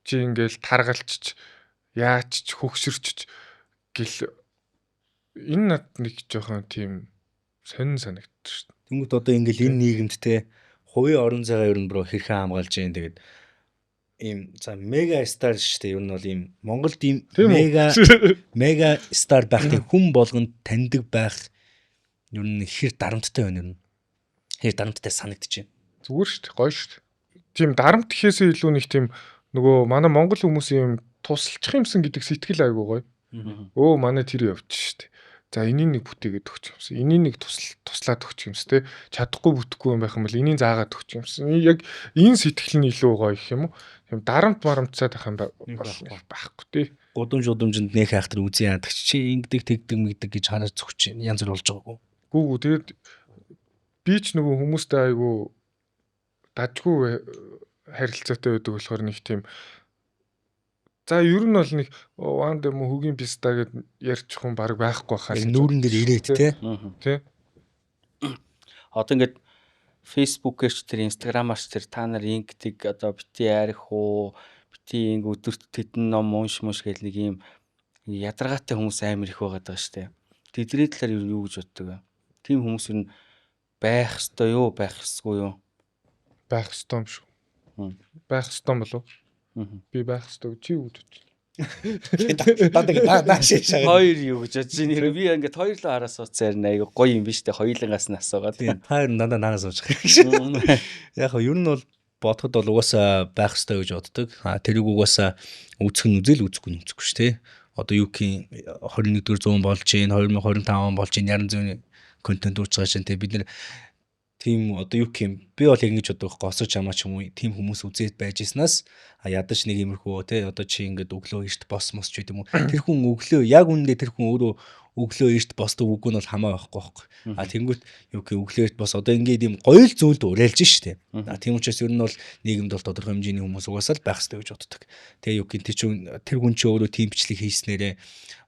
чи ингээл таргалчч яачч хөгшөрчч гэл энэ над нэг жоохон тийм сонин санагдчих шүү дээ. Тэнгүүт одоо ингээл энэ нийгэмд те хувийн орон зайгаа ер нь бро хэрхэн хамгаалж जैन тэгээд ийм за мега стар шүү дээ. Ер нь бол ийм Монголд ийм мега стар байх тийм хүн болгонд таньдаг байх ер нь хэр дарамттай байна ер нь. Хэр дарамттай санагдчих. Зүгээр шүү дээ. Гоё шүү дээ. Тийм дарамт гэхээсээ илүү нэг тийм нөгөө манай монгол хүмүүсийн юм тусалчих юмсан гэдэг сэтгэл айгуу гоё. Өө манай тэр явчих шүү дээ. За энийг нэг бүтээгээд өгч юмсан. Энийг нэг туслаад өгч юмсан те. Чадахгүй бүтэхгүй юм байх юм бол энийг заагаад өгч юмсан. Яг энэ сэтгэл нь илүү гоё гэх юм уу? Тийм дарамт марамтсаад байх юм байхгүй те. Гудамж удамжинд нэх айхтар үзэн ядагч чи ингэдэг тэгдэг мэгдэг гэж хараад зүгч янз бүр болж байгаагүй. Гүү тэгээд би ч нөгөө хүмүүстэй айгуу дажгүй харилцаатай байдаг болохоор нэг тийм за ер нь бол нэг ванд юм хөгийн писта гэд ярьчих хүн баг байхгүй хаа. Нүүрэн дээр ирээд те. Тий. Одоо ингээд Facebook-ээр ч тэр Instagram-аар ч тэр та нар ингэдэг одоо бити арих уу, бити ингэ өдөрт тэдэн ном унш мунш гэл нэг юм ядаргаатай хүмүүс амар их байгаад байгаа штэ. Тэдний талаар юу гэж боддог вэ? Тийм хүмүүс ер нь байх ёстой юу, байх ёсгүй юу? Байх ёстой юм шүү. Байх ёстой болов? Би байх ёстой чи юу гэж бодож байна? Даа нааш шагаа. Хоёр юу гэж бодож байна? Би ингээд хоёрлоо хараа сууцаар айгу гоё юм биш үү? Хоёулангаас нь асуугаад. Тийм. Та ер нь дандаа наанаас сууж байгаа. Яг нь ер нь бол бодоход бол угаасаа байх ёстой гэж боддог. А тэрийг угаасаа үзэх нь үзэл үзэхгүй нь үзэхгүй шүү дээ. Одоо юу гэх 21-р зуун болж байна, 2025 он болж байна, яран зүүн контент үүсэж байгаа шин тэ бид нар тийм одоо юу гэх юм би бол яг ингэж боддог байхгүй осож чамаа ч юм уу тийм хүмүүс үзээд байж ирснаас а ядаж нэг иймэрхүү те одоо чи ингээд өглөө эрт бос мос ч гэдэм үү тэр хүн өглөө яг үнэндээ тэр хүн өөрөө өглөө эрт босдог үгүй нь бол хамаа байхгүй байхгүй а тэнгүүт юу гэх өглөө эрт бос одоо ингээд ийм гоё л зүйлд уриалж штэ а тийм учраас ер нь бол нийгэмд бол тодорхой хэмжээний хүмүүс угаасаа л байх ёстой гэж боддог. Тэгээ юу гэх тэр хүн чи өөрөө тийм бичлэг хийснээрээ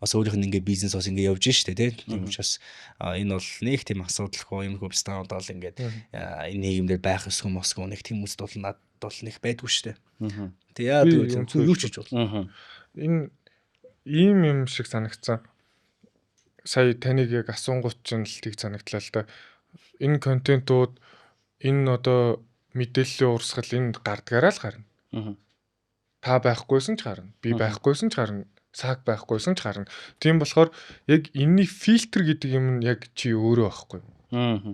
бас өөрийнх нь ингээд бизнес бас ингээд явж штэ тий. Тийм учраас энэ бол нэг тийм асуудалгүй иймэрхүү бистан одоо л ингээд энэ нийгэмдэр байх ёсгүй мосгүй нэг тийм хүмүүст бол над бол нэг байдгүй шүү дээ. Тэг яа тэгвэл юу ч хийж болно. Энэ ийм юм шиг санагдсан. Сая таныг яг асуунгууд чинь л тийг санагдлаа л да. Энэ контентууд, энэ одоо мэдээллийн урсгал энэ гардгаараа л гарна. Та байхгүйсэн ч гарна. Би байхгүйсэн ч гарна. Сааг байхгүйсэн ч гарна. Тийм болохоор яг энэний фильтр гэдэг юм нь яг чи өөрөө байхгүй.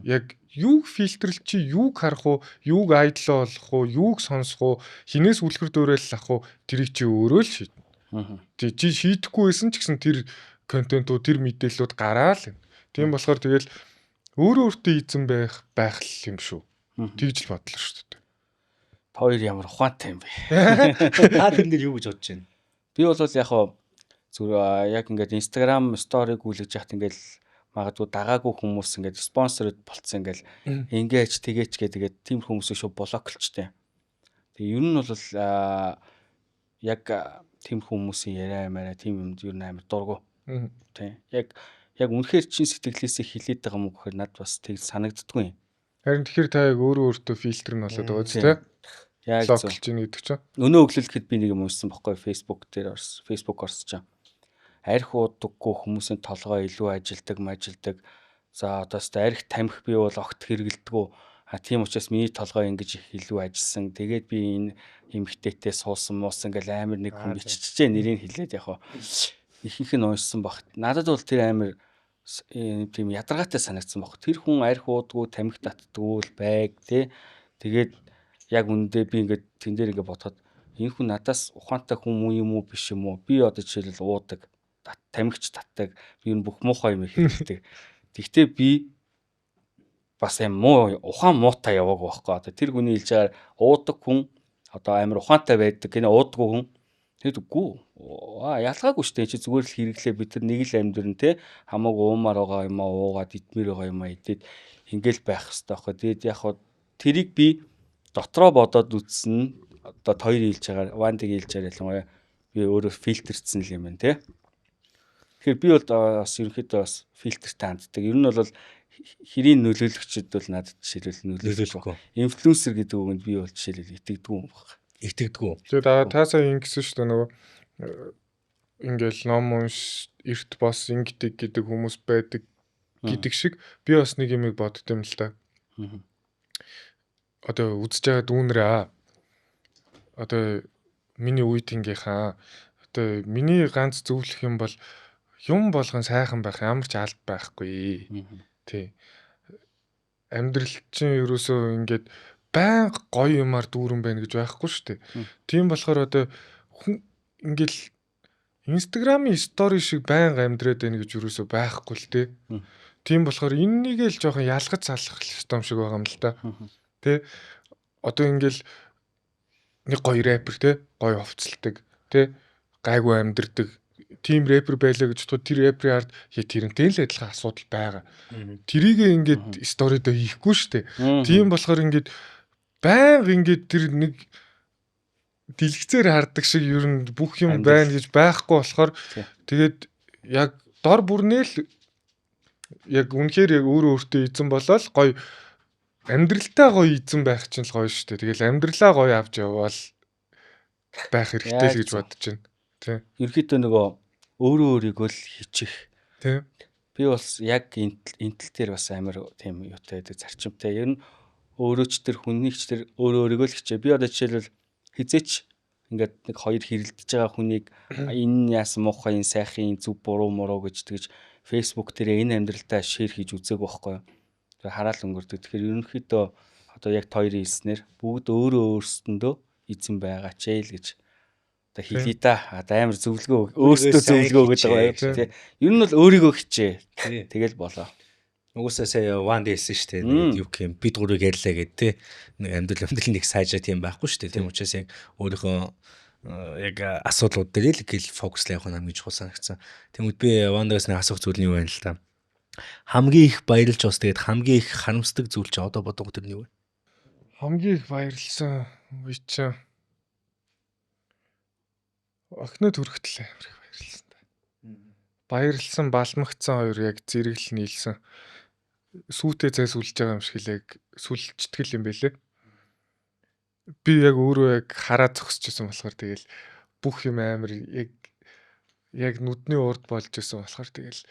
Яг юуг фильтрлж, чи юуг харах уу, юуг idol болох уу, юуг сонсох уу, хинээс үлгэр дуурайл авах уу, тэрийг чи өөрөө л шийднэ. Тэг чи шийдэхгүй байсан ч гэсэн тэр контентууд, тэр мэдээллүүд гараал юм. Тийм болохоор тэгэл өөрөө өөртөө эзэн байх байх л юм шүү. Тэгж л бодлоо шүү дээ. Та хоёр ямар ухаантай юм бэ? Та тэрэн дээр юу гэж бодож байна? Би бол яг хоо зүгээр яг ингээд Instagram story гүйлгэж яхад ингээд магадгүй дагаагүй хүмүүс ингээд спонсорд болцсон, ингээд ингээч тэгээч гэдэг тийм хүмүүсийг шууд block лчтэй. Тэгээ ер нь бол яг тийм хүмүүсийн яриа амаараа тийм юмд ер нь амар дургу. Тийм. Яг үнэхээр чин сэтгэлээсээ хилээд байгаа юм уу гэхээр над бас тэг санагддаггүй юм. Харин тэгэхээр та яг өөрөө өөртөө фильтр нь болоод байгаа ч тийм. Яг block лж ийн гэдэг чинь. Өнөө өглөөлөхэд би нэг юм уншсан бохгүй, Facebook дээр орс, Facebook орсож чам. Арх уудаггүй хүмүүсийн толгой илүү ажилдаг, мажилдаг. За одоо өстой арх тамхи би бол огт хэрэгэлдэггүй. А тийм учраас миний толгой ингэж их илүү ажилласан. Тэгээд би энэ эмгтээтэй суусан муусан гэл амар нэг хүн биччихээ, нэрийг хэлээд яг хаа. Ихэнх нь уншсан баг. Надад бол тэр амар тийм ядаргаатай санагдсан баг. Тэр хүн арх уудгүй, тамхи татдаггүй л байг тий. Тэгээд яг үндэ би ингээд тэн дээр ингээд бодоход энэ хүн надаас ухаантай хүн муу юм уу, биш юм уу? Би одоо жишээлбэл уудаг, тамхич татдаг, би энэ бүх муухай юм хэрэглэдэг. Тэгтээ би бас юм муу ухаан муутай яваагүй байхгүй. Одоо тэр хүний хэлж байгаа уудаг хүн одоо амар ухаантай байдаг гинэ, уудаггүй хүн тэгэд үгүй. Аа ялгаагүй шүү дээ. Чи зүгээр л хэрэглээ, бид нар нэг л амьдрын те, хамаагүй уумаар байгаа юм аа уугаад, идмээр байгаа юм аа идээд ингээл байх хэрэгтэй байхгүй. Тэгээд яг хаа тэрийг би дотроо бодоод үзсэн. Одоо хоёр хэлж байгаа, Вандыг хэлж байгаа ялангуяа би өөрөө фильтрцсэн л юм байна те. Тэгэхээр би бол бас ерөнхийдөө бас фильтртэй ханддаг. Ер нь бол хэрийн нөлөөлөгчд бол надад жишээлбэл нөлөөлөхгүй. Инфлюенсер гэдэг үгэнд би бол жишээлбэл итгэдэггүй юм байна. Итгэдэггүй. Тэгээд та сая ингэсэн шүү дээ, нөгөө ингээл ном унш, эрт бос ингэдэг гэдэг хүмүүс байдаг гэдэг шиг би бас нэг юмыг бодд юм л та. Одоо үзэж байгаа дүүнрээ одоо миний үеийнхээ одоо миний ганц зөвлөх юм бол юм болгон сайхан байх ямар ч алд байхгүй. Тий. Амьдрал чинь ерөөсөө ингээд байнга гоё юмар дүүрэн байна гэж байхгүй шүү дээ. Тийм болохоор одоо хүн ингээл Instagram-ийн story шиг байнга амьдраад байна гэж ерөөсөө байхгүй л дээ. Тийм болохоор энэнийг л жоохон ялгаж салах ёстой юм шиг байгаа юм л та. Тэ. Одоо ингээл нэг гоё рэпер те, гоё хувцалдаг те, гайгүй амьдрдаг тийм рэпер байлаа гэж бодоход тэр рэперийн ард тэрнтэй л адилхан асуудал байгаа. Тэрийг ингээд story доо хийхгүй шүү дээ. Тийм болохоор ингээд байнга ингээд тэр нэг дэлгэцээр хардаг шиг ер нь бүх юм байна гэж байхгүй болохоор тэгээд яг дор бүрнээ л яг үнэхээр яг өөрөө өөртөө эзэн болоод гоё амьдралдаа гоё эзэн байх чинь л гоё шүү дээ. Тэгэл амьдралаа гоё авч явбал байх хэрэгтэй л гэж бодож байна. Тий. Ерөнхийдөө нөгөө өөрөө өөрийгөө л хичих. Тий. Би бас яг энэ тал дээр бас амар тийм юутай байдаг, зарчимтай. Ер нь өөрөө ч тэр хүнийг ч тэр өөрөө өөрийгөө л хичээ. Би одоо жишээлбэл хизээч ингээд нэг хоёр хэрэлдэж байгаа хүнийг энэ яасан муухай, энэ сайхан, зөв буруу муруу гэж тэгж Facebook дээр энэ амьдралдаа share хийж үзээгүй байхгүй юу. Тэр хараал өнгөрдөг. Тэгэхээр ерөнхийдөө одоо яг хоёрын хэлснээр бүгд өөрөө өөрсдөндөө эзэн байгаа ч ээ л гэж одоо хэлье да. Одоо амар зөвлөгөө, өөрсдөө зөвлөгөө өгöd байгаа юм тий. Ер нь бол өөрийгөө хичээ. Тэгэл болоо. Угсаа сая Ванд хэлсэн шүү дээ. Нэг юу гэх юм, бид гурыг ярьлаа гэд тий. Нэг амьдрал нэг сайжаа тийм байхгүй шүү дээ. Тийм учраас яг өөрийнхөө яг асуудлууд дээр л гэл фокуслаа явах нь хамгийн чухал санагдсан. Тэнгүүд би Вандагаас нэг асуух зүйл нь юу байна л та. Хамгийн их баярлж бас тэгээд хамгийн их харамсдаг зүйл чи одоо бодгоо тэр нь юу вэ? Хамгийн их баярлсан үе чи охиноо төрөхтөл амар их баярлсан та. Баярлсан, балмагцсан хоёр яг зэрэглэл нийлсэн. Сүүтэй зай сүлж байгаа юм шиг л яг сүлжтгэл юм бэлээ. Би яг өөрөө яг хараа зогсож исэн болохоор тэгэл бүх юм амар яг нүдний урд болж исэн болохоор тэгэл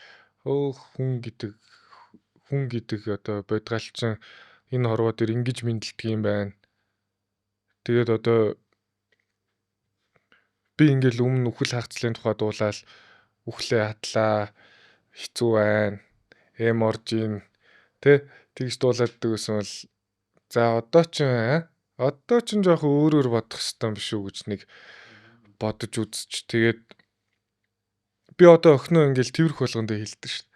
өөх хүн гэдэг одоо бодгалчин энэ хорвоо дээр ингэж мэндэлдэг юм байна. Тэгээд одоо би ингээл өмнө үхэл хагацлын тухай дуулаад үхлээ хатлаа, хэцүү байна, эм орж ийн тэ тэгж дуулааддаг гэсэн бол за одоо ч жоохон өөрөөр бодох хэвээр биш үү гэж нэг бодож үзэж, тэгээд би одоо охиноо ингээл тэрх болгондоо хэлдэг шүү дээ.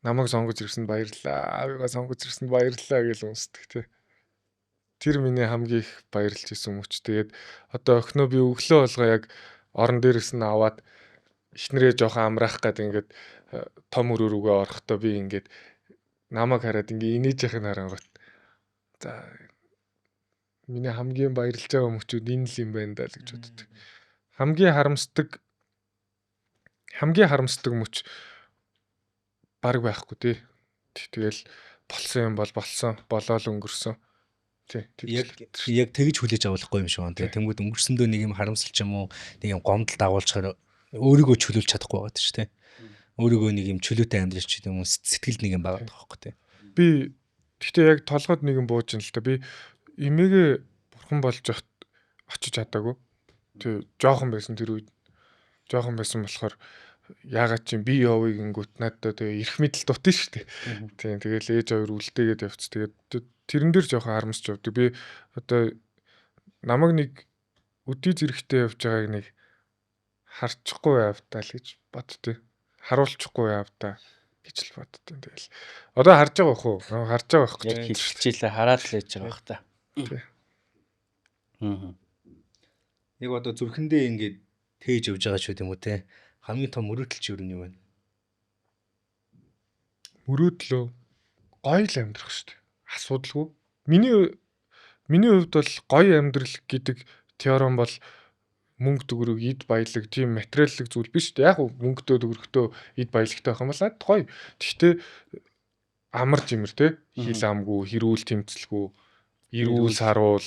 Намайг сонгож ирсэнд баярлалаа. Аавыгаа сонгож ирсэнд баярлалаа гэж үнсдэг тий. Тэр миний хамгийн их баярлж исэн мөч. Тэгээд одоо охиноо би өглөө болгоо яг орон дээрээс нь аваад эхнэрээ жоохон амраах гээд ингээд том өрөө рүүгээ орохдоо би ингээд намайг хараад ингээ инээж яхад харангуут за миний хамгийн баярлж байгаа мөчүүд энэ л юм байна даа л гэж боддог. Хамгийн харамсдаг мөч баг байхгүй тий. Тэгэл болсон юм бол болсон, болоол өнгөрсөн. Тий. Яг тэгж хүлээж авахгүй юм шиг байна. Тэгээ тэнгүүд өнгөрсөндөө нэг юм харамсал ч юм уу, нэг юм гомдол дагуулчихаар өөрийгөө чөлөөлж чадахгүй байгаа шүү дээ. Өөрийгөө нэг юм чөлөөтэй амьдрал ч юм уу, сэтгэлд нэг юм байгаа байхгүй тий. Би гэхдээ яг толгойд нэг юм бууж ин л та. Би эмээгээ бурхан болж очиж чадаагүй. Тий, жоохон байсан, тэр үед жоохон байсан болохоор яагаад чи би явъя гингүүт надад тэгээ эрх мэдэл дутна шүү дээ. Тийм, тэгэл ээж хоёр үлдээгээд явц. Тэгээд тэрэн дээр жоохон харамсч явдаг. Би одоо намайг нэг өдий зэрэгтэй явж байгааг нэг харчихгүй явтаа л гэж боддөө. Харуулчихгүй явтаа гэж л боддөө. Тэгэл одоо харж байгаа бах уу? Харж байгаа байх гэж. Яг хэлчихлээ, хараад л яж байгаа бах та. Тий. Аа. Яг одоо зүрхэндээ ингээд тээж явж байгаа ч юм уу те. Хамгийн том мөрөөдөл чи юу юм вэ? Мөрөөдлөө гоё л амьдрах шүү дээ. Асуудалгүй. Миний хувьд бол гоё амьдрал гэдэг теорем бол мөнгө төгрөг, эд баялаг тийм материаллык зүйл биш дээ. Яг мөнгөтэй төгрөгтөө, эд баялагтай байх юм бол надад гоё. Гэхдээ амар жимэр те, хил амгүй, хэрүүл тэмцэлгүй, эрүүл саруул,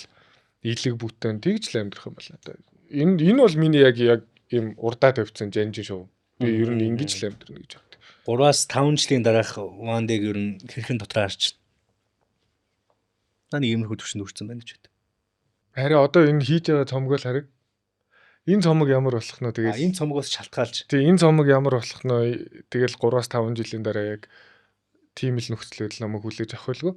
илэг бүтэн тэгж л амьдрах юм бол надад. Энэ бол миний яг ийм урдаа тавьсан жанжин шүү. Би ер нь ингэж л амьдрна гэж боддог. 3-аас 5 жилийн дараах Вандыг ер нь хэрхэн дотроо харж байна? Нэг иймэрхүү төвшөнд хүрсэн байна гэж боддог. Харин одоо энэ хийж байгаа цомгоо л харъя. Энэ цомог ямар болох нь тэгэл энэ цомгоос шалтгаалж. Тий, энэ цомог ямар болох нь тэгэл 3-аас 5 жилийн дараа яг тийм л нөхцөл байдал намайг хүлээж авах байлгүй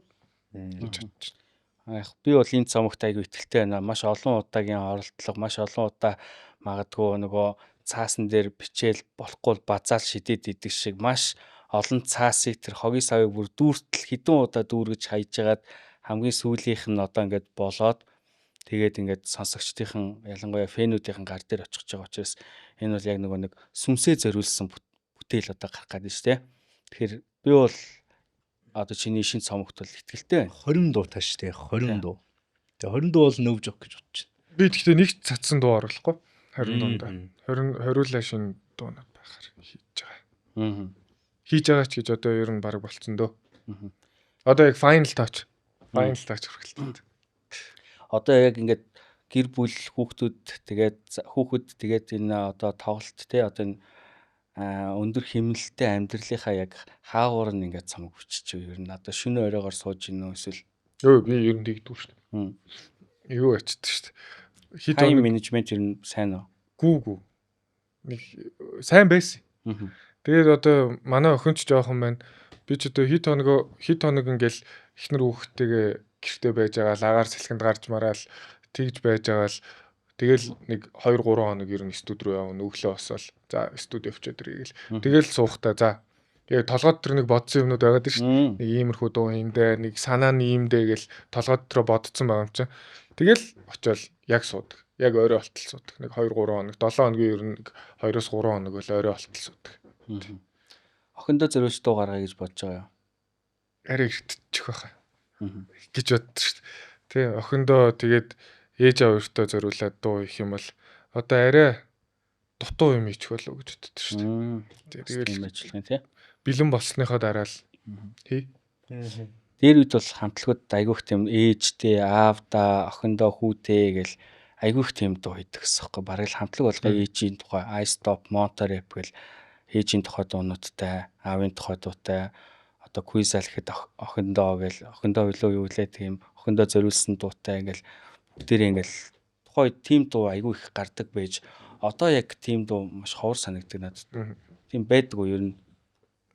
гэж бодож байна. Яг би бол энэ цомогт айгүй итгэлтэй байна. Маш олон удаагийн оролдлого, маш олон удаа магадгүй нөгөө цаасан дээр бичээл болохгүй базаал шидээд идэг шиг маш олон цаасыг, тэр хогийн савыг бүр дүүртэл хэдэн удаа дүүргэж хайж хагаад хамгийн сүүлийнх нь одоо ингээд болоод, тэгээд ингээд сонсогчдын, ялангуяа fan үүдийн гар дээр очих гэж байгаа учраас энэ бол яг нөгөө нэг сүнсээ зориулсан бүтээл одоо гарах гэдэг шүү дээ. Тэгэхээр би бол одоо чиний шинэ цомогт бол итгэлтэй байна. 20 дуу тааш тий, 20 дуу. Тэгээ 20 дуу бол no joke гэж бодож байна. Би тэгтээ нэг цацсан дуу оруулахгүй 20 дуунд. 20 20-уулаа шинэ дуунууд байхаар хийж байгаа. Хийж байгаа ч гэж одоо ер нь баг болцсон дөө. Одоо яг final touch. Final touch хүргэлтээ. Одоо яг ингээд гэр бүл, хүүхдүүд, тэгээд хүүхэд, тэгээд энэ одоо тоглолт те, одоо энэ өндөр хэмнэлттэй амьдралынхаа яг хаавар нь ингээд цомог бичиж ер нь одоо шөнө оройгоор сууж гин үү эсвэл? Өө, би ер нь тэгдэггүй шүү дээ. Юу ачдаг шүү дээ. Хэд time management ер нь сайн уу? Гүү гүү. Нэг сайн байсан. Тэгээд одоо манай охин ч жоохон байна. Би ч одоо хэд хоног ингээл эхнэр хүүхэдтэйгээ гэрте байж байгаа л агаар салхинд гарч мараал тэгж байж байгаа л тэгэл нэг 2 3 хоног ер нь студи руу явна, өглөө босоол за студи явчаад иргээл, тэгэл суухтаа за яг толгойд тэр нэг бодсон юмнууд байгаад шүү дээ. Нэг иймэрхүү дуу юмдээ, нэг санаа нь иймдээ гэл толгойд дотроо бодсон байгаа юм чинь. Тэгэл очиод яг суудаг. Яг орой болтол суудаг. Нэг 2 3 хоног, 7 хоногийн ер нь 2-оос 3 хоног бол орой болтол суудаг. Охиндоо зориулж дуу гаргая гэж бодож байгаа юу? Арай эртчих байхаа гэж боддог шүү дээ. Тэ, охиндоо, тэгээд ээж аав хоёртоо зориулаад дуу их юм бол одоо арай дутуу юм хийчих болов гэж боддог шүү дээ. Тэгэл ажиллах юм тий. Бэлэн болсныхоо дараа л хий. Дээр үед бол хамтлагууд айгүйх тийм ээжтэй, аавда, охиндоо, хүүтэй гэл айгүйх тийм дуу хийдэг гэсэн хэвхэв. Бараг л хамтлаг болгоо ээжийн тухай I Stop, Motor Rap гэл ээжийн тухай дуунуудтай, аавын тухай дуутай, одоо Quiz гэхэд охиндоо гэл, охиндоо билүү юу лээ тийм охиндоо зориулсан дуутай ингээл бүгдээрээ ингээл тухайн үед тийм дуу айгүй их гардаг байж одоо яг тийм дуу маш ховор санагддаг надад. Тийм байдгүй ер нь.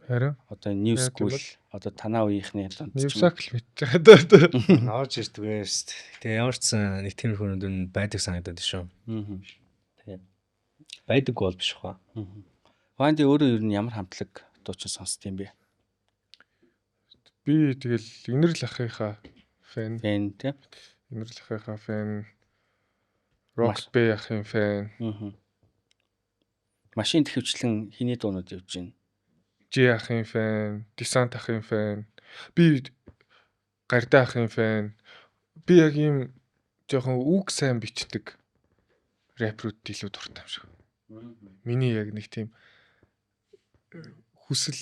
Харин одоо new Яг тийм school одоо танаа үеийнхний дунд ч New юм уу. Cycle мэдчихэж байгаа даа. Орж ирдэг ээ шүү дээ. Тэгээ ямар ч сан нэг тиймэрхүү юм нь байдаг санагдаад шүү. Тийм. Байдаггүй бол биш хаа. Ванди өөрөө ер нь ямар хамтлаг дуучин сонсд юм бэ? Би тэгэл Инэрл ахынхаа фэн. Фэн тийм. Инэрл ахынхаа фэн. Rock B ахын фэн. Машин тэхвчлэн хиний дуунууд явж байна? Ж ахын фэн, Десант ахын фэн. Би Гарда ахын фэн. Би яг ийм жоохон үг сайн бичдэг рэпрүүд илүү дуртай юм шиг. Миний яг нэг тийм хүсэл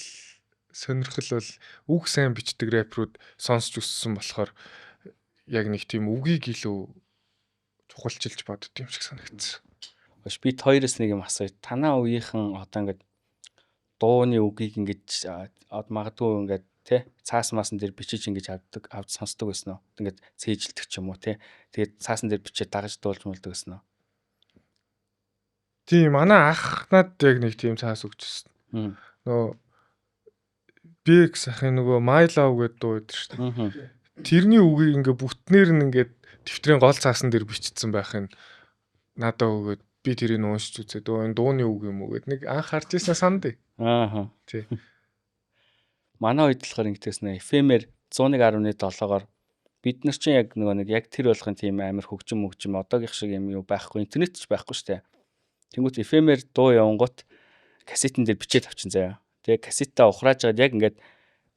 сонирхол бол үг сайн бичдэг рэпрүүд сонсч өссөн болохоор яг нэг тийм үгийг илүү чухалчилж бодд юм шиг санагдсан. Баш би хоёроос нэг юм асууя. Танаа үеийнхэн одоо ингээд дууны үгийг ингэж магадгүй ингээд тий цаас маасан дээр бичиж ингэж авдаг авд сонсдог байсан уу? Ингээд цээжилдэг ч юм уу тий. Тэгээд цаасан дээр бичээд дагаж дуулж муулдаг байсан уу? Тийм, манай ах над яг нэг тийм цаас өгчсэн. Нөгөө BX ахын нөгөө My Love гэдэг дуу байдаг шүү дээ. Тэрний үгийг ингээ бүтнээр нь ингээд дэвтрийн гол цаасан дээр бичсэн байх нь надад өгөөд би тэрийг уншиж үзээд өө энэ дууны үг юм уу гэд нэг анх харж ирсэн санд. Аа. Тий. Манай үед болохоор ингэдэгсэн нэ FM-ээр 101.7-оор бид нар чинь яг нөгөө нэг яг тэр болгон тийм амар хөгжим мөгжим одоогийнх шиг юм юу байхгүй, интернет ч байхгүй шүү дээ. Тэнгүүт FM-ээр дуу явангууд кассетэн дээр бичээд авчин заяа. Тэгээ кассетаа ухрааж байгаад яг ингээд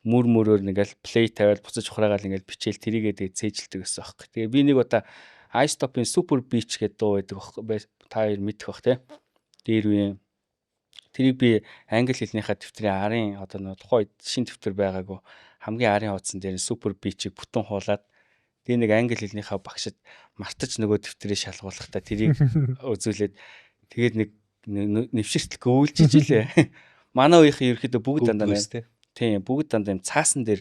мөр мөрөөр нэгэл плей тавиал буцаж ухраагаал ингээд бичээл тэрийгээ тэгээ цээжилдэг гэсэн аахгүй. Тэгээ би нэг удаа iStop-ын Super Beach гэдэг дуу байдаг аахгүй. Та хоёр мэдэх бах те. Дээр үеийн тэрийг би англи хэлнийхаа дэвтрийн арын одоо нөгөө тухайн үед шин дэвтэр байгаагүй хамгийн арын хуудсан дээр Super Beach-ийг бүтэн хуулаад тэгээ нэг англи хэлнийхаа багшид мартаж нөгөө дэвтрийг шалгуулахдаа тэрийг үзүүлээд тэгээд нэг нэвширтэл гөвлжиж илээ. Манай үеийнхэн ерөөхдөө бүгд дандаа тий. Тийм, бүгд дандаа юм цаасан дээр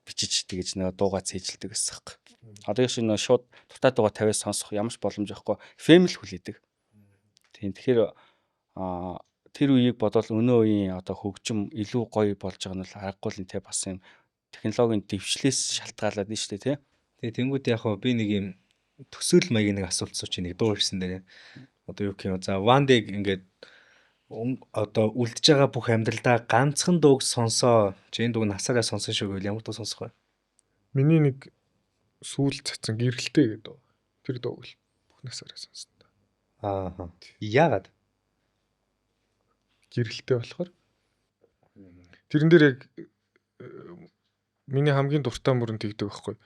бичиж тэгэж нөгөө дуугаа цээжилдэг гэсэн хэрэг. Одоо шиг нөгөө шууд дуртай дуугаа тавиад сонсох ямар ч боломж байхгүй. FM л хүлээдэг. Тийм, тэгэхээр тэр үеийг бодвол өнөө үеийн одоо хөгжим илүү гоё болж байгаа нь бол аргагүй л те бас юм технологийн дэвшлээс шалтгаалаад нь шүү дээ тий. Тэгээ тэнгууд яг хоо би нэг юм төсөөл маягийн нэг асуулт сууч нэг дуу ирсэн дээр. Одоо юу гэх юм за Вандыг ингээд одоо үлдэж байгаа бүх амьдралдаа ганцхан дууг сонсоо. Чи энэ дууг насаараа сонсон шиг байвал ямар дуу сонсох вэ? Миний нэг сүүл цацсан гэрэлтэй гэдэг дуу. Тэр дууг л бүх насаараа сонсон. Аа. Яагаад? Гэрэлтэй болохоор. Тэрэн дээр яг миний хамгийн дуртай мөрөн тэгдэг байхгүй.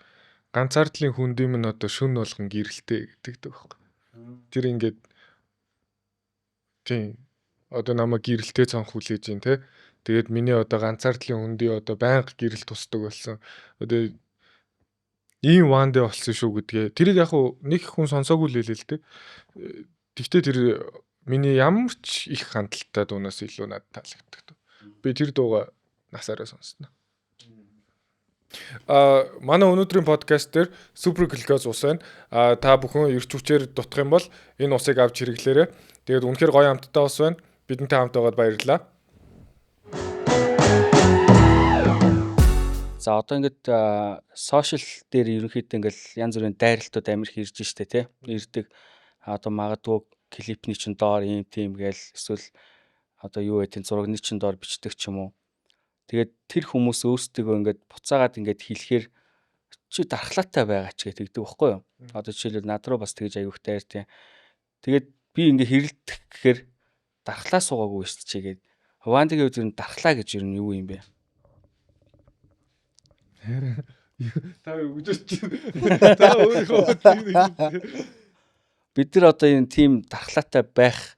Ганцаардлын хүндэм нь одоо шүн болгон гэрэлтэй гэдэг байхгүй. Тэр ингээд тийм одоо намайг гэрэлтэй цонх хүлээж гин те. Тэгээд миний одоо ганцаардлын хүндий одоо байнга гэрэл тусдаг болсон. Одоо ийм вандэ болсон шүү гэдгээ. Тэрийг яг хуу нэг хүн сонсоогүй л хэлээ л дээ. Тэгтээ тэр миний ямар ч их хандлттай дуунаас илүү надад таалагддаг. Би тэр дууга насаараа сонсно. Манай өнөөдрийн подкаст дээр Super Glucose ус байна. Та бүхэн эрч хүчээр дутах юм бол энэ усыг авч хэрэглээрэй. Тэгээд үнэхээр гоё амттай ус байна. Бидэнтэй хамт байгаад баярлалаа. За одоо ингээд сошиал дээр ерөнхийдөө ингээд янз бүрийн дайралтууд амар их ирж штэ тий. Ирдэг. Одоо магадгүй клипний чин доор ийм тийм гээл эсвэл одоо юу гэдэг зурагны чин доор бичдэг ч юм уу. Тэгээд тэр хүмүүс өөрсдөө ингээд буцаагаад ингээд хэлэхээр чи дархлаатай байгаа ч гэдэг тэгдэг байхгүй юу? Одоо жишээлбэл над руу бас тэгж аягүй дайр тий. Тэгээд би ингээд хэрэлдэх гэхээр дархлаа суугаагүй шүү дээ чигээд. Вандигийн хувьд ер нь дархлаа гэж ер нь юу юм бэ? Та үжиж чинь. Та өөрийнхөө тийм. Бид нар одоо энэ тийм дархлаатай байх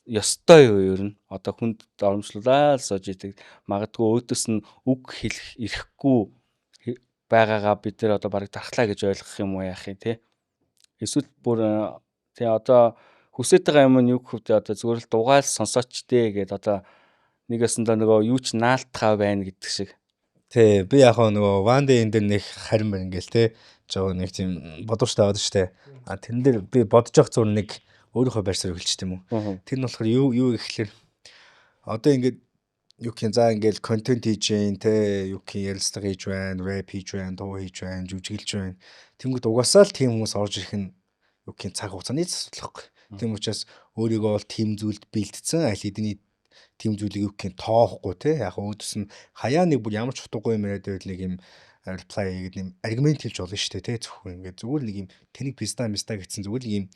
ёстой юу ер нь? Одоо хүнд доромжлуулаад сууж идэг. Магадгүй өөдөөс нь үг хэлэх эрхгүй байгаагаа бид нар одоо бараг дархлаа гэж ойлгох юм уу, яах юм те. Эсвэл бүр тий одоо хүсэж байгаа юм нь юу гэхвэ, одоо зүгээр л дугаал сонсооч дээ гэд одоо нэг өсөндөө нөгөө юу ч наалтхаа байна гэдэг шиг. Тий, би яг нөгөө Ванде энэ дэр нэг харин байна ингээл те жоо нэг тийм бодууштай аваад штэ. А тэрэн дээр би бодож явах зур нэг өөрийнхөө байр суурь хэлчих юм уу. Тэр нь болохоор юу гэхэлэр одоо ингээд юу гэх юм, за ингээл контент хийж гин те, юу гэх юм, ярилцлага хийж байна, рэп хийж байна, дуу хийж байна, жүжиглэж байна. Тэнгүүд угаасаа л тийм хүмүүс орж ирэх нь юу гэх юм, цаг хугацааны асуудал байхгүй. Тийм учраас өөрийгөө бол тийм зүйлд бэлтцэн, аль хэдийн тийм зүйлийг юу гэх юм тоохгүй те. Яг өөдөөс нь хаяа нэг бүр ямар ч утгагүй юм яриад байвал нэг юм reply хийгээд нэг аргумент хэлж болно шүү дээ те. Зөвхөн ингээд зүгээр нэг юм тэнийг писта миста гэсэн зүгээр нэг юм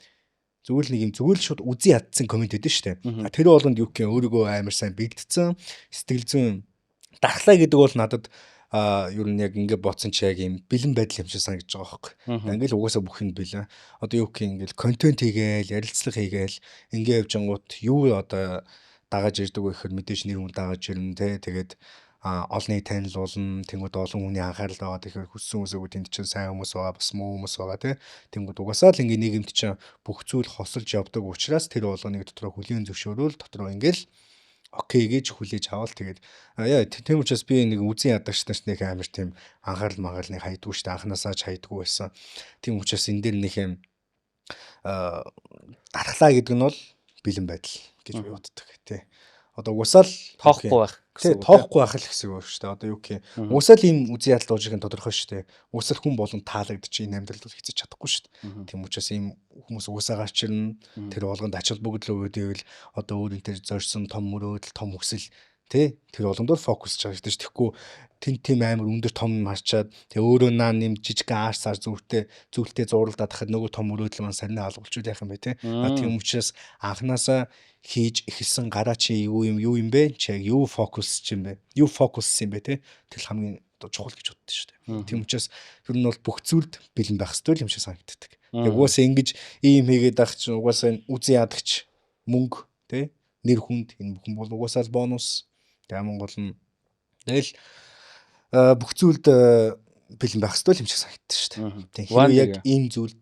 зүгээр л нэг юм зүгээр л шууд үзий ядсан комент өгдөн шүү дээ. Тэр болгонд юу гэх юм өөрийгөө амар сайн бэлтцэн, сэтгэл зүйн дархлаа гэдэг бол надад ер нь яг ингэ бодсон чи яг юм бэлэн байдал юм шиг санагдаж байгаа байхгүй. Ингээл угаасаа бүх юм бэлэн. Одоо юу гэх юм, ингээл контент хийгээл, ярилцлага хийгээл ингээ явж ангууд юу одоо дагаж ирдэг вэ гэхээр мэдээж нэр хүн дагаж ирнэ те. Тэгээд олныг танилцуулна, тэнгууд олон хүний анхаарал байгаа. Тэгэхээр хүссэн хүмүүсээ тэнд чинь сайн хүмүүс байгаа, бас муу хүмүүс байгаа те. Тэнгууд угаасаа л ингээ нийгэмд чинь бүх зүйл хосолж явдаг учраас тэр болгоныг дотроо хүлээн зөвшөөрөөл дотроо ингээл окей гэж хүлээж авал тэгээд яа. Тийм учраас би нэг үзэн ядагч нарт нэг амар тийм анхаарал манхаарал нэг хайдгүй шүү дээ, анханасаа ч хайдгүй байсан. Тийм учраас энэ дээр нэг юм дархлаа гэдэг нь бол бэлэн байдал гэж би боддог тий. Одоо угсаал тоохгүй байх гэсэн үг. Тоохгүй байх л гэсэн үг шүү дээ. Одоо юу гэх юм. Угсаал ийм үзэн ядалт ууж ирэх нь тодорхой шүү дээ. Угсаал хүн болон таалагдчих энэ амьдрал бол хэзээ чадахгүй шүү дээ. Тийм учраас ийм хүмүүс угсаа гарч ирнэ. Тэр болгонд ач холбогдол өгөөд ивэл одоо өөрийн тэр зорьсон том мөрөөдөл, том хүсэл тий тэр болгонд бол фокусж байгаа шүү дээ. Тэгэхгүй тэн тийм амар өндөр том юм харчаад тэгээ өөрөө наа нэм жижигхэн аар сар зүйлтэй зууралдаад хахад нөгөө том мөрөөдөл маань сарнай алгуулчуд яах юм бэ те. А тийм учраас анханасаа хийж эхэлсэн гараа чи юу юм, юу юм бэ? Чи яг юу фокус юм бэ? Юу фокус юм бэ те? Тэр хамгийн одоо чухал гэж боддоо шүү дээ. Тийм учраас ер нь бол бүх зүйлд бэлэн байх хэрэгтэй юм шиг санагддаг. Яг угаасаа ингэж ийм хийгээд ах чинь угаасаа үзэн ядагч мөнгө те, нэр хүнд энэ бүхэн бол угаасаа л бонус. Тэгээ Монгол нь тэгэл бүх зүйлд бэлэн байх хэрэгтэй юм шиг санагддаг шүү дээ. Тийм хэрвээ яг ийм зүйлд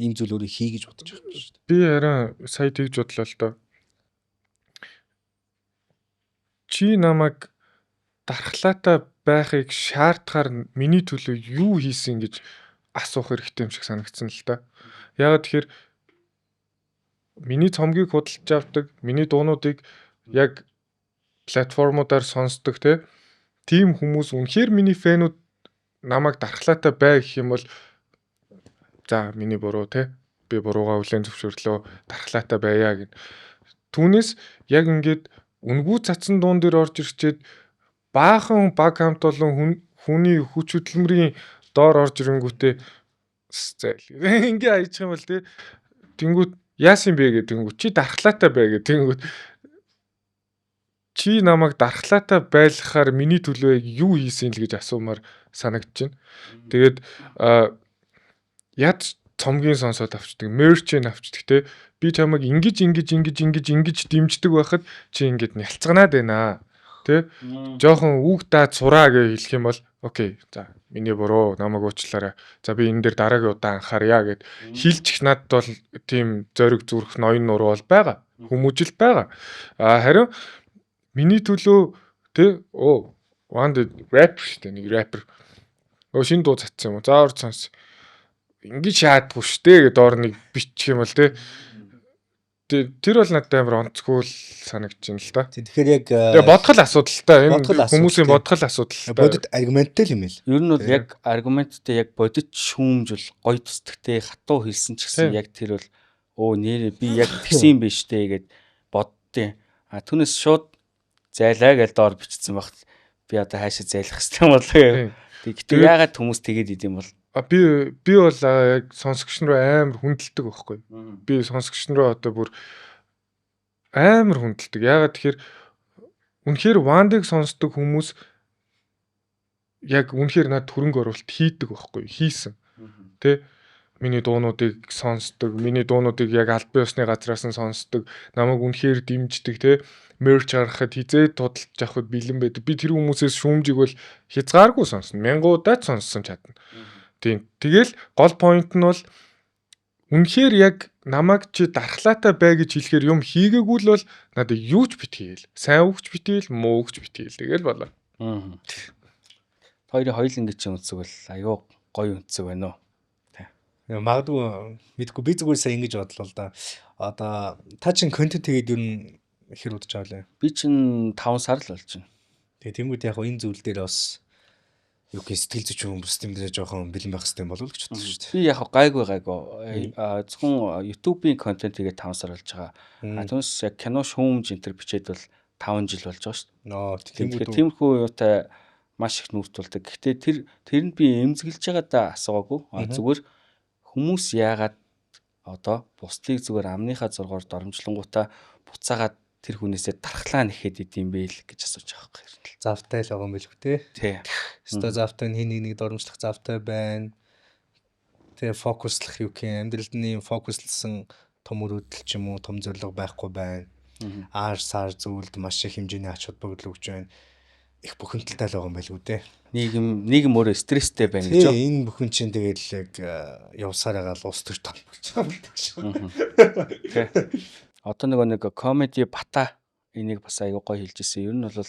ийм зүйл өөрөө хий гэж бодож байгаа юм шүү дээ. Би харин сая тэгж бодлоо л доо. Чи намайг дархлаатай байхыг шаардахаар миний төлөө юу хийсэн гэж асуух хэрэгтэй юм шиг санагдсан л да. Яагаад тэгэхээр миний цомгийг худалдаж авдаг, миний дуунуудыг яг платформудаар сонсдог те, тийм хүмүүс үнэхээр миний фэнүүд намайг дархлаатай бай гэх юм бол за миний буруу те, би буруугаа хүлээн зөвшөөрлөө, дархлаатай байя гэд. Түүнээс яг ингээд үнгүй цацсан дуун дээр орж ирчээд баахан баг хамт олон хүний хүч хөдөлмөрийн доор орж ирэнгүүтээ зайл. Ингээ хайчих юм бол те, тэнгүүт яасан бэ гэдэг, тэнгүүт чи дархлаатай бай гэдэг, тэнгүүт чи намайг дархлаатай байлгахаар миний төлөө юу хийсэн л гэж асуумаар санагдчихэв. Тэгээд яд цомгийн сонсоод авчдаг, мерч авчдаг те. Би чамайг ингэж ингэж ингэж ингэж ингэж дэмждэг байхад чи ингэж нялцганаад байна. Тэ? Жохон үг даад сураа гэж хэлэх юм бол окей. За миний буруу, намайг уучлаарай. За би энэ дээр дараагийн удаа анхаарья гэд хилчих надад бол тийм зориг зүрх ноён нуруу бол байгаа. Хүмүүжил байгаа. А харин миний төлөө тэ оо Ванд рэпер шүү дээ, нэг рэпер. Өө шинэ дуу цацсан юм уу? За ор сонс. Ингэж шаадгүй шүү дээ гэд доор нэг бичих юм бол тэ. Тэр бол надад амар онцгүй л санагдаж байна л да. Тэгэхээр яг тэгээ бодох л асуудал та. Энэ хүмүүсийн бодох л асуудал та. Бодит аргументтэй л юм л. Ер нь бол яг аргументтэй, яг бодит шүүмж бол гоё төсдөгтэй хатуу хэлсэн ч гэсэн яг тэр бол өө нэрээ би яг тэгсэн юм биш үү гэд боддیں۔ А түүнээс шууд зайлаа гэж доор бичсэн багт би одоо хаашаа зайлах хэрэгтэй юм болоо гэв. Гэхдээ яагаад хүмүүс тэгээд идэм бол? Би бол яг сонсогч нар амар хүндэлдэг байхгүй. Би сонсогч нараа одоо бүр амар хүндэлдэг. Яагаад тэгэхээр үнэхээр Вандыг сонсдог хүмүүс яг үнэхээр над хөрөнгө оруулалт хийдэг байхгүй. Хийсэн. Тэ? Миний дуунуудыг сонсдог, миний дуунуудыг яг албан ёсны газраас нь сонсдог, намайг үнэхээр дэмждэг те, merch гаргахад хизээ тудалж авахд бэлэн байдаг. Би тэр хүмүүсээс шүүмжиг бол хязгааргүй сонсно. Мянгуудаа ч сонссон чадна. Тийм. Тэгэл гол point нь бол үнэхээр яг намайг чи дархлаатай бай гэж хэлэхээр юм хийгээгүй л бол надад юу ч битгийл. Сайн үгч битгийл, муу үгч битгийл. Тэгэл болоо. Хоёрын хоёулангийн чинь өнцөг бол аюу гоё өнцөг байна уу? Магадгүй, мэдгүй, би зүгээр сая ингэж бодлоо л да. Одоо та чинь контент хийгээд ер нь хэр удаж байгаа лээ? Би чинь 5 сар л болж байна. Тэгээ тэнгууд яг энэ зүйл дээр бас юу гэх, сэтгэл зүйч хүмүүс юм дээр жоохон бэлэн байх хэрэгтэй болов уу гэж бодсон шүү дээ. Би яг гайгүй. Зөвхөн YouTube-ийн контент хийгээд 5 сар болж байгаа. А түүнээс яг кино, шүүмж энэ төр бичээд бол 5 жил болж байгаа шүү дээ. Тэгэхээр тиймэрхүү юутай маш их нүүр тулдаг. Гэхдээ тэрэнд би эмзэглэж байгаадаа асуугаагүй. Зүгээр хүмүүс яагаад одоо бусдыг зүгээр амныхаа зургаар доромжлонгуудаа буцаагаад тэр хүнээсээ дархлаа нэхэд идэм бэ л гэж асууж байгаа байхгүй юм. Завтай л байгаа юм билүү те. Тий. Өстой завтай, хин нэг нэг доромжлох завтай байна. Тэгээ focus лах, юу гэх юм, амьдралд нь focus лсан том мөрөөдөл ч юм уу, том зорилго байхгүй байна. Аар сар зүйлд маш их хэмжээний ач холбогдол өгч байна. Их бухимдалтай л байгаа юм байлгүй дээ. Нийгэм өөрөө стресстэй байна гэж. Энэ бүхэн чинь тэгэл яг явсаар байгаа л улс төр толбогч юм шүү. Тий. Одоо нөгөө нэг комеди бата энийг бас аягүй гоё хэлж ирсэн. Ер нь бол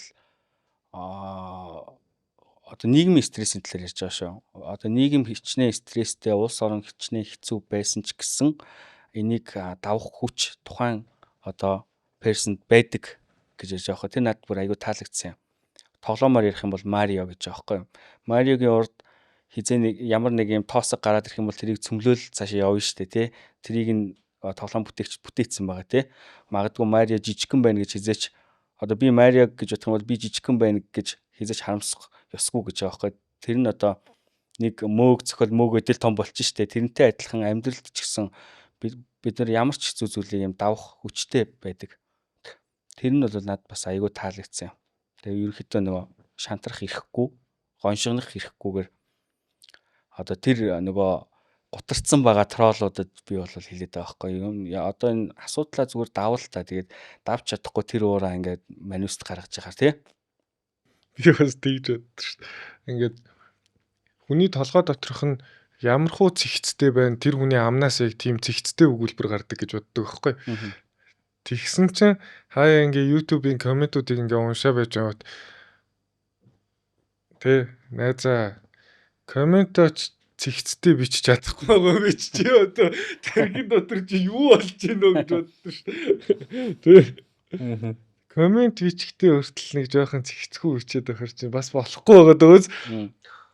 одоо нийгмийн стрессийн талаар ярьж байгаа шүү. Одоо нийгэм хичнээн стресстэй, улс орон хичнээн хэцүү байсан ч гэсэн энийг давах хүч тухайн одоо person байдаг гэж ярьж байгаа хөө. Тэр надад бүр аягүй таалагдсан юм. Тоглоомоор ярих юм бол Марио гэж байгаа байхгүй юу. Мариогийн урд хизээ нэг ямар нэг юм тоосог гараад ирэх юм бол тэрийг цөмлөөл цаашаа явна шүү дээ, тий. Тэрийг нь тоглоом бүтээгч бүтээсэн байгаа, тий. Магадгүй Марио жижигхэн байна гэж хизээч, одоо би Марио гэж бодох юм бол би жижигхэн байна гэж хизээч харамсах ёсгүй гэж байгаа байхгүй. Тэр нь одоо нэг мөөг цохол мөөгөөд л том болчих штэ. Тэрнтэй адилхан амьдралд ч гэсэн бид нар ямар ч хэцүү зүйлийг юм давах хүчтэй байдаг. Тэр нь бол надад бас айгүй таалагдсан юм. Тэгээ ерөнхийдөө нөгөө шантрах ирэхгүй, гоншигнох ирэхгүйгээр одоо тэр нөгөө гутарцсан байгаа troll уудад би бол хэлээд байгаа байхгүй юм. Одоо энэ асуудлаа зүгээр давал та, тэгээд давж чадахгүй тэр уураа ингээд манифест гаргаж байгаа, тий. Би бас тэгж боддог шүү дээ. Ингээд хүний толгой доторх нь ямар хуу цэгцтэй байна, тэр хүний амнаас яг тийм цэгцтэй өгүүлбэр гардаг гэж боддог байхгүй. Тэгсэн чинь хаяа ингээ YouTube-ийн comment уудыг ингээ уншаа байж байгаад, тэ, найзаа, comment оч цэгцтэй бичиж чадахгүй байгаа би чи одоо тархин дотор чи юу болж байна вэ гэж боддог шүү дээ. Тэ. Comment бичихтэй хүртэл нэг жоохон цэгцгүй бичээд байхаар чинь бас болохгүй байгаа дөөз.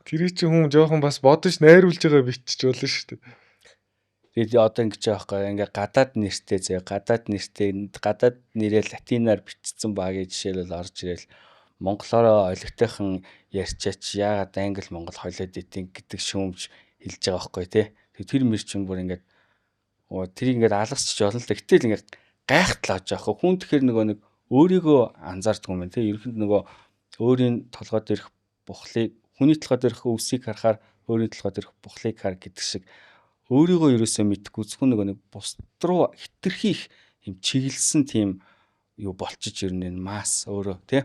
Тэр чинь хүн жоохон бас бодож найруулж байгаа бичиж болно шүү дээ. Тэгээд одоо ингэж байгаа байхгүй, ингээ гадаад нэртэй зэ, гадаад нэртэй, гадаад нэрээ латинаар бичсэн багийн жишээлбэл орж ирэл монголоор олигтойхон ярьчаач яагаад англи монгол холиод идэв гэдэг шүүмж хэлж байгаа байхгүй, тий. Тэр мэр чинь бүр ингээд тэрийг ингээд алгасчих болно л да. Гэтэл ингээд гайхтлаа гэж аахгүй. Хүн тэгэхээр нөгөө нэг өөрийгөө анзаардгүй юм байна, тий. Ерөнхийд нөгөө өөрийн толгой дээрх бухлыг, хүний толгой дээрх өвсийг харахаар өөрийн толгой дээрх бухлыг хар гэдэг шиг өөрийгөө ерөөсөө мэдэхгүй, зөвхөн нөгөө нэг бусд руу хитрхи их юм чиглэсэн тийм юу болчиж ирнэ энэ масс өөрөө, тий.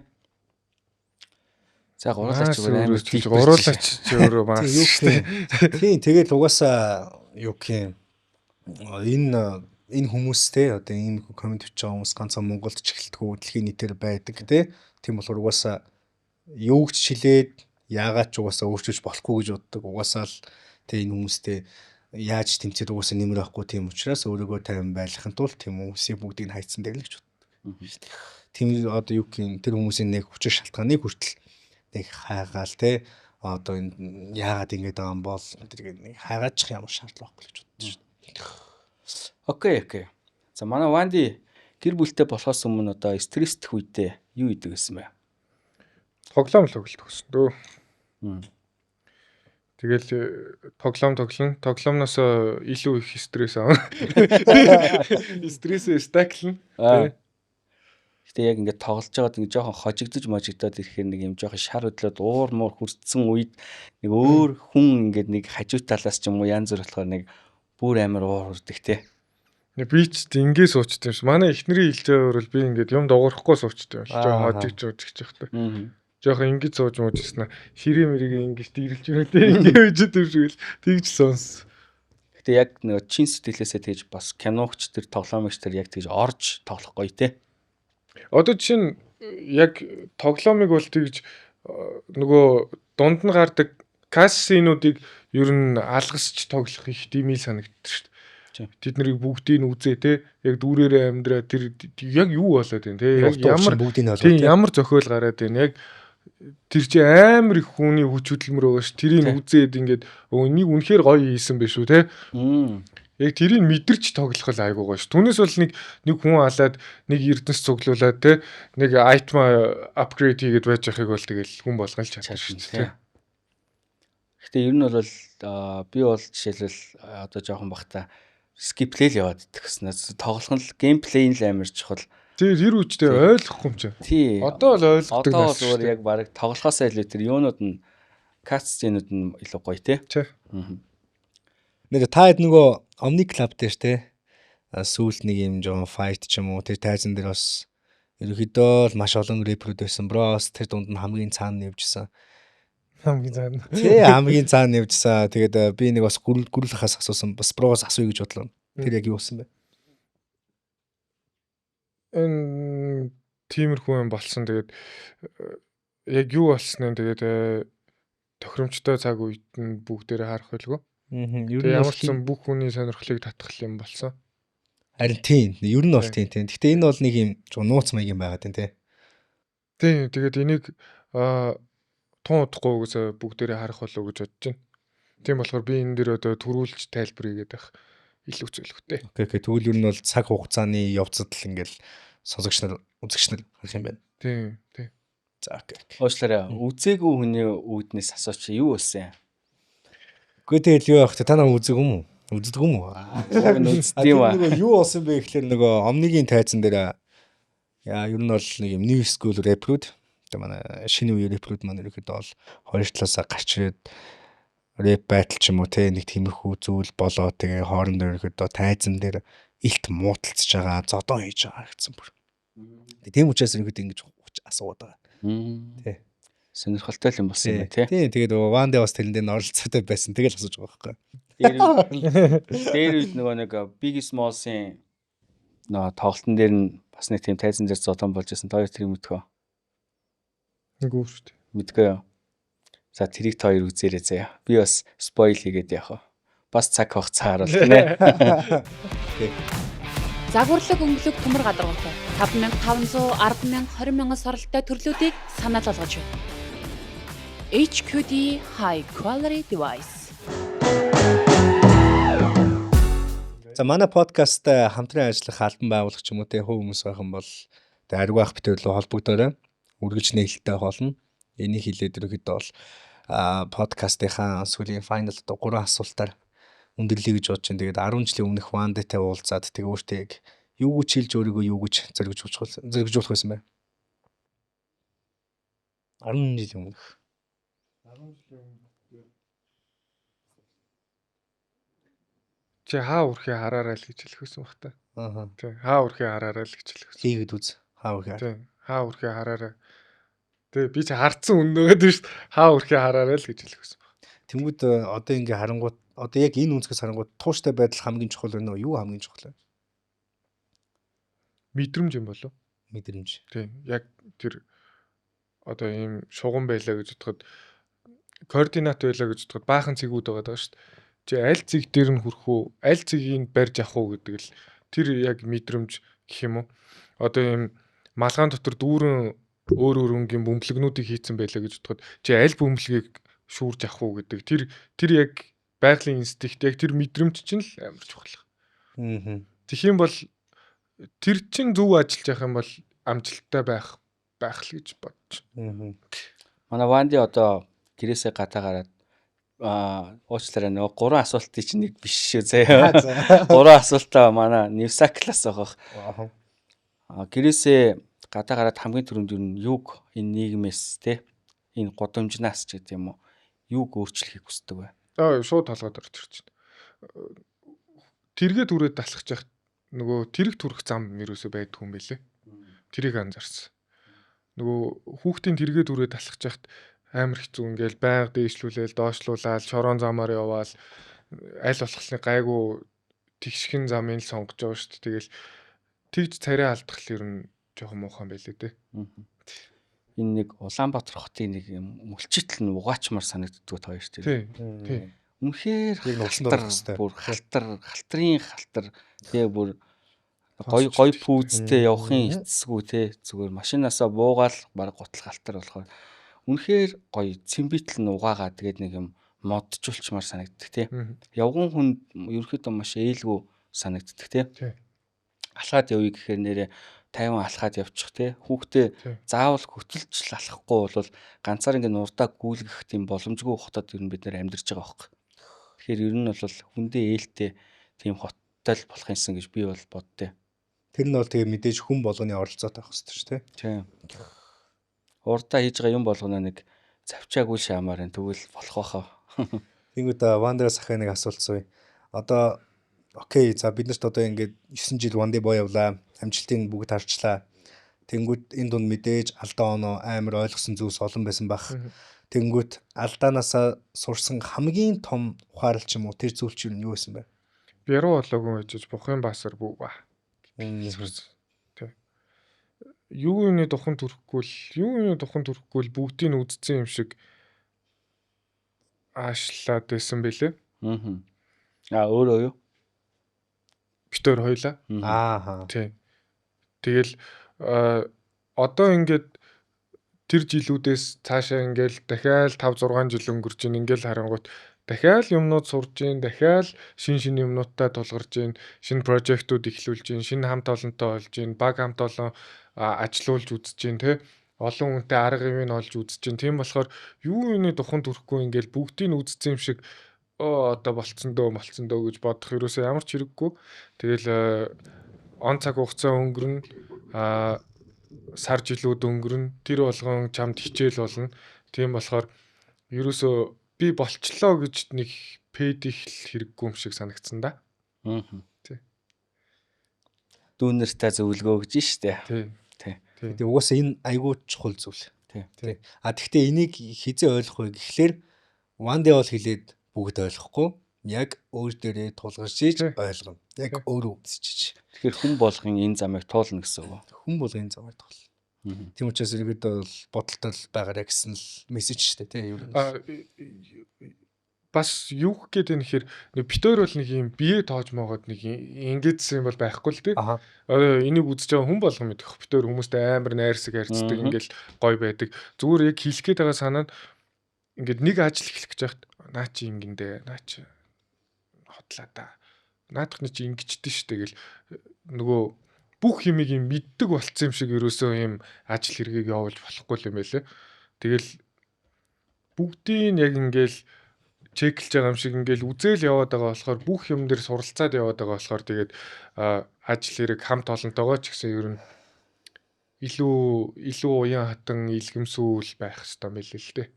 За, гуруулаач өөр амар. Гуруулаач чи өөрөө масс шүү дээ. Тийм, тэгэл угаасаа юу гэх юм, энэ энэ хүмүүс те, одоо ийм comment бичиж байгаа хүмүүс ганцхан Монголд ч эхэлдэггүй, дэлхийн нийтээр байдаг, те. Тийм болохоор угаасаа юу ч хэлээд яагаад ч угаасаа өөрчилж болохгүй гэж боддог. Угаасаа л те, энэ хүмүүстэй яаж тэмцээд угаасаа нэмэр авахгүй. Тийм учраас өөрийгөө тайван байлгахын тулд тийм хүмүүсийн бүгдийг нь хайцсан дээр л гэж боддог. Тийм, одоо юу гэх юм, тэр хүмүүсийн нэг хүчин шалтгааныг хүртэл нэг хайгаал те, одоо энэ яагаад ингэж байгаа юм бол тэр нэг хайгаачих ямар шаардлага байхгүй л гэж боддог шүү дээ. Okay. За, манай Ванди гэр бүлтэй болохоос өмнө одоо стресстэх үедээ юу идэг гэсэн бэ? Тоглоом тоглолт гэсэн дөө. Тэгэл тоглоом тоглоно. Тоглоомноос илүү их стресс авна. Стрессээ stack лна. Тэ. Гэтэ яг ингээд тоглож байгаад ингээд жоохон хожигдож можигдоод ирэхээр нэг юм жоохон шар хөдлөөд уур муур хүртсэн үед нэг өөр хүн ингээд нэг хажуу талаас ч юм уу янз бүр болохоор нэг Бүр амар уур хүрдэг те. Би ч ингэ суучдаг юм шиг. Манай эхнэрийн хэлж байгаагаар бол би ингээд юм догоорхгүй суучдаг юм. Жоо хожигч ужигч явахдаа. Жохон ингэж сууж муужсэн. Ширээ мэрийг ингэж дийрэлж байна те. Ингэ байж юм шиг л тэгж сонс. Гэтэ яг нөгөө чин сэтгэлээсээ тэгж бас киногч тэр тоглоомогч тэр яг тэгж орж тоглох гоё те. Одоо чинь яг тоглоомыг бол тэгж нөгөө дунд нь гардаг кассинуудыг ер нь алгасч тоглох их димий санагддаг шүү дээ. Тэд нарыг бүгдийг нь үзээ те. Яг дүүрээрээ амьдраа тэр яг юу болоод байна те. Яг ямар бүгдийг нь ойлгоо. Тийм ямар зохиол гараад байна. Яг тэр чи амар их хүний хүч хөдөлмөр байгаа ш. Тэрийг үзээд ингээд энийг үнэхээр гоё хийсэн байх шүү те. Яг тэрийг мэдэрч тоглох л айгуу гоё ш. Түүнээс бол нэг хүн алаад нэг эрдэнэс цуглуулад те нэг item upgrade хийгээд байж байхыг бол тэгэл хүн болгон л чадна шүү дээ. Гэтэ ер нь бол би бол жишээлбэл одоо жоохон бахта skip лэл яваад идэх гэсэн. Тоглох нь л gameplay нь л амар чухал. Тэр тэр үедээ ойлгохгүй юм чинь. Тий. Одоо л ойлгодог. Одоо бол зүгээр яг бараг тоглохоосоо илүү тэр юунууд нь cutscene үүд нь илүү гоё те. Тий. Нэг та хэд нөгөө Omni Club дээр те сүүлд нэг юм жоон fight ч юм уу тэр тайзан дээр бас ерөнхийдөө л маш олон рэпперүүд байсан. Bros тэр дунд нь хамгийн цаана явжсэн. Хамгийн цаана. Тий, хамгийн цаана явжсан. Тэгээд би нэг бас гүрэлхээс асуусан. Бас Bros асууя гэж бодлоо. Тэр яг юу болсон бэ? Энэ тиймэрхүү юм болсон. Тэгээд яг юу болсон нь тэгээд тохиромжтой цаг үед нь бүгдээрээ харах байлгүй. Ер нь ямар ч сан бүх хүний сонирхлыг татах юм болсон. Харин тийм. Ер нь бол тийм тийм. Гэхдээ энэ бол нэг юм нууц маяг юм байгаад байна тий. Тийм. Тэгээд энийг тун удахгүй угсаа бүгдээрээ харах болов уу гэж бодож байна. Тийм болохоор би энэ дэр одоо төрүүлж тайлбар хийгээд байх илүү зөвлөгтэй. Okay. Тэгвэл ер нь бол цаг хугацааны явцад л ингээл сонсогч нар, үзэгч нар харах юм байна. Тийм, тийм. За okay. Уучлаарай. Үзээгүй хүний үүднээс асууч юу болсон юм? Үгүй тэгэл юу явах те та нар үзег юм уу? Үздэг юм уу? Яг нь үздэг юм аа. Нөгөө юу болсон бэ гэхлээр нөгөө Omni-гийн тайзан дээр яа ер нь бол нэг юм new school rapper-үүд тэгээ манай шинэ үеийн рэпперүүд маань ерөөхдөө бол хоёр талаасаа гарч ирээд рэп battle ч юм уу те нэг тиймэрхүү зүйл болоо тэгээ хоорондоо ерөөхдөө тайзан дээр илт мууталцж байгаа, зодон хийж байгаа гэсэн бүр. Тийм учраас ерөөхдөө ингэж асууад байгаа. Тий. Сонирхолтой юм болсон юм байна тий. Тийм тэгээд Ванде бас тэрэн дээр нь оролцоотой байсан. Тэгэл асууж байгаа байхгүй. Дээр үед нөгөө нэг Biggie Smalls-ын нөгөө тоглолтын дээр нь бас нэг тийм тайзан дээр зодон болж исэн. Та хоёр тэрийг мэдхөө. Нэг үү шүү дээ. Мэдгүй юу? За тэрийг та хоёр үзээрэй заяа. Би бас spoil хийгээд явах уу. Бас цаг хугацаа харуулна нэ. Загварлаг өнгөлөг төмөр гадаргуутай 5500, 100000, 20000 соролттой төрлүүдийг санал болгож байна. HQD High Quality Device. За манай подкасттай хамтран ажиллах албан байгуулагч юм уу те хувь хүмүүс байх юм бол тэ ариу ах битэр рүү холбогдоорой. Үргэлж нээлттэй болно. Энийг хэлээд ерөнхийдөө бол подкастынхаа сүүлийн final одоо 3 асуултаар өндөрлөе гэж бодож байна. Тэгээд 10 жилийн өмнөх Вандатай уулзаад тэг өөртөө яг юу гэж хэлж өөрийгөө юу гэж зоригжуулах байсан бэ? 10 жилийн өмнөх. 10 жилийн өмнөх. Чи хаа үрхээ хараарай л гэж хэлэх байсан бах та. Аа. Тий, хаа үрхээ хараарай л гэж хэлэх байсан. Хийгээд үз. Хаа үрхээ. Тий, хаа үрхээ хараарай. Тий, би чи хардсан үнэ нөгөөд шүү дээ. Хаа үрхээ хараарай л гэж хэлэх байсан баг. Тэнгүүд одоо ингээ харангуут одоо яг энэ өнцгөөс харангуут тууштай байдал хамгийн чухал байна уу? Юу хамгийн чухал вэ? Мэдрэмж юм болов? Мэдрэмж. Тий, яг тэр одоо ийм шугам байлаа гэж бодоход координат байлаа гэж бодоход баахан цэгүүд байгаа даа шүү дээ. Чи аль цэг дээр нь хүрэх үү, аль цэгийг барьж авах уу гэдэг л тэр яг мэдрэмж гэх юм уу. Одоо ийм малгаан дотор дүүрэн өөр өөр өнгийн бөмбөлгнүүдийг хийцэн байлаа гэж бодоход чи аль бөмбөлгийг шүүрж авах уу гэдэг тэр яг байгалийн инстинкт яг тэр мэдрэмж чинь л амар чухал. Аа. Тэгэх юм бол тэр чин зөв ажиллаж явах юм бол амжилттай байх л гэж бодож. Аа. Манай Ванди одоо гэрээсээ гадаа гараад уучлаарай нөгөө 3 асуултын чинь нэг биш шүү заяа. 3 асуултаа манай Newsaclas байгаа. Аа гэрээсээ гадаа гараад хамгийн түрүүнд юу юуг энэ нийгмээс те энэ гудамжнаас ч гэдэг юм уу юуг өөрчлөхийг хүсдэг вэ? Аа шууд толгойд орж ирж байна. Тэргээ түрээд алхаж яхад нөгөө тэрэг түрэх зам ерөөсөө байдгүй юм бэлээ. Тэрийг анзаарсан. Нөгөө хүүхдийн тэргээ түрээд алхаж яхад амар хэцүү, ингээл байнга дээшлүүлээл, доошлуулаад, шорон замаар яваал, аль болох гайгүй тэгшхэн замыг л сонгож байгаа шүү дээ. Тэгэл тэгж царай алдах л ер нь жоохон муухай байлээ дээ. Энэ нэг Улаанбаатар хотын нэг юм мөлчитл нь угаачмаар санагддаг та хоёр тийм. Тий. Үнэхээр Яг нугасанд орох хэвээр. Бүр халтар, халтрын халтар тэгээ бүр гой гой пүүзтэй явахын эцсгүй те, зүгээр машинаасаа буугаал баг гутал халтар болохоор үнэхээр гоё цэмбитл нь угаагаа тэгээд нэг юм модчулчмаар санагддаг те. Явган хүн ерөнхийдөө маш ээлгүй санагддаг те. Алхаад явъя гэхээр нэрээ 50 алхаад явчих те. Хүүхдээ заавал хөтөлж л алхахгүй бол ганцаар ингээ нурдаа гүйлгэх тийм боломжгүй хотод ер нь бид нэр амьдарч байгаа байхгүй. Тэгэхээр ер нь бол хүндээ ээлтэй тийм хоттой л болох юмсан гэж би бол боддээ. Тэр нь бол тэгээ мэдээж хүн болгоны оролцоотой байх хэрэгтэй шүү дээ. Тийм. Урдаа хийж байгаа юм болгоно нэг завчаагүй шаамаар энэ тэгвэл болох байхаа. Тэнгүүд Вандера сахаа нэг асуулт сууя. Одоо окей, за бид нарт одоо ингээд 9 жил One Day Boy явлаа. Амжилтыг бүгд харчлаа. Тэнгүүд энэ дунд мэдээж алдаа оноо амар ойлгосон зүйлс олон байсан байх. Тэнгүүд алдаанаасаа сурсан хамгийн том ухаарал ч юм уу тэр зүйл чинь юу байсан бэ? Би яруу болоогүй байж бухын басар бүү ба. Сурсан. Тий. Юу юуны духан төрөхгүй л, юу юуны духан төрөхгүй л бүгдийг нь үдцсэн юм шиг аашлаад байсан бэлээ. Аа өөрөө юу? Бит хоёр хоёлаа. Ааха. Тий. Тэгэл одоо ингээд тэр жилүүдээс цаашаа ингээл дахиад 5 6 жил өнгөрч ин ингээл харангуут дахиад юмнууд сурж ин, дахиад шин шин юмнуудтай тулгарч ин, шинэ прожектууд эхлүүлж ин, шинэ хамт олонтой болж ин, баг хамт олон ажилуулж үзэж ин, тэ олон хүнтэй арга хэмээн олж үзэж ин. Тийм болохоор юу юуны духан төрөхгүй ингээл бүгдийг нь үзсэн юм шиг одоо болцсон дөө гэж бодох ерөөсөө ямар ч хэрэггүй. Тэгэл он цаг хугацаа өнгөрнө, сар жилүүд өнгөрнө, тэр болгон чамд хичээл болно. Тийм болохоор ерөөсөө би болчлоо гэж нэг пэдих хэрэггүй юм шиг санагдсан да. Тий. Дүүнертэй зөвлөгөө өгж штэ. Тий. Тий. Тэгээ угаасаа энэ айгүй чухал зүйл. Тий. А тэгвэл энийг хизээ ойлгох вэ гэхлээр One Day бол хэлээд бүгд ойлгохгүй яг өөр дээрээ тулгарч иж ойлгоно. Яг өөрөө үзчихэж. Тэгэхээр хүн болгон энэ замыг туулна гэсэн үг. Хүн болгон энэ замыг туулна. Тийм учраас ерөөдөө бол бодолтой л байгаарэ гэсэн л мессеж шүү дээ, тийм юу. Бас юу гэх гээд байна гэхээр бит хоёр бол нэг юм бие тоож моогоод нэг ингэдсэн юм бол байхгүй л дээ. Энийг үзэж байгаа хүн болгон мэдэх. Бит хоёр хүмүүстэй амар найрсаг харьцдаг, ингээл гоё байдаг. Зүгээр яг хэлэх гээд байгаа санаа нь ингээд нэг ажил эхлэх гэж байхад наа чи ингэндээ, наа чи хотлаа да. Наадах нь чи ингэчдэн шүү дээ гэл нөгөө бүх юмыг юм мэддэг болцсон юм шиг ерөөсөө юм ажил хэргийг явуулж болохгүй юм байлээ. Тэгэл бүгдийг яг ингээл чеклж байгаа юм шиг ингээл үзэл яваад байгаа болохоор бүх юм дээр суралцаад яваад байгаа болохоор тэгээд ажил хэрэг хамт олонтойгоо ч гэсэн ер нь илүү уян хатан илгэмсүүл байх хэрэгтэй мэлээ л дээ.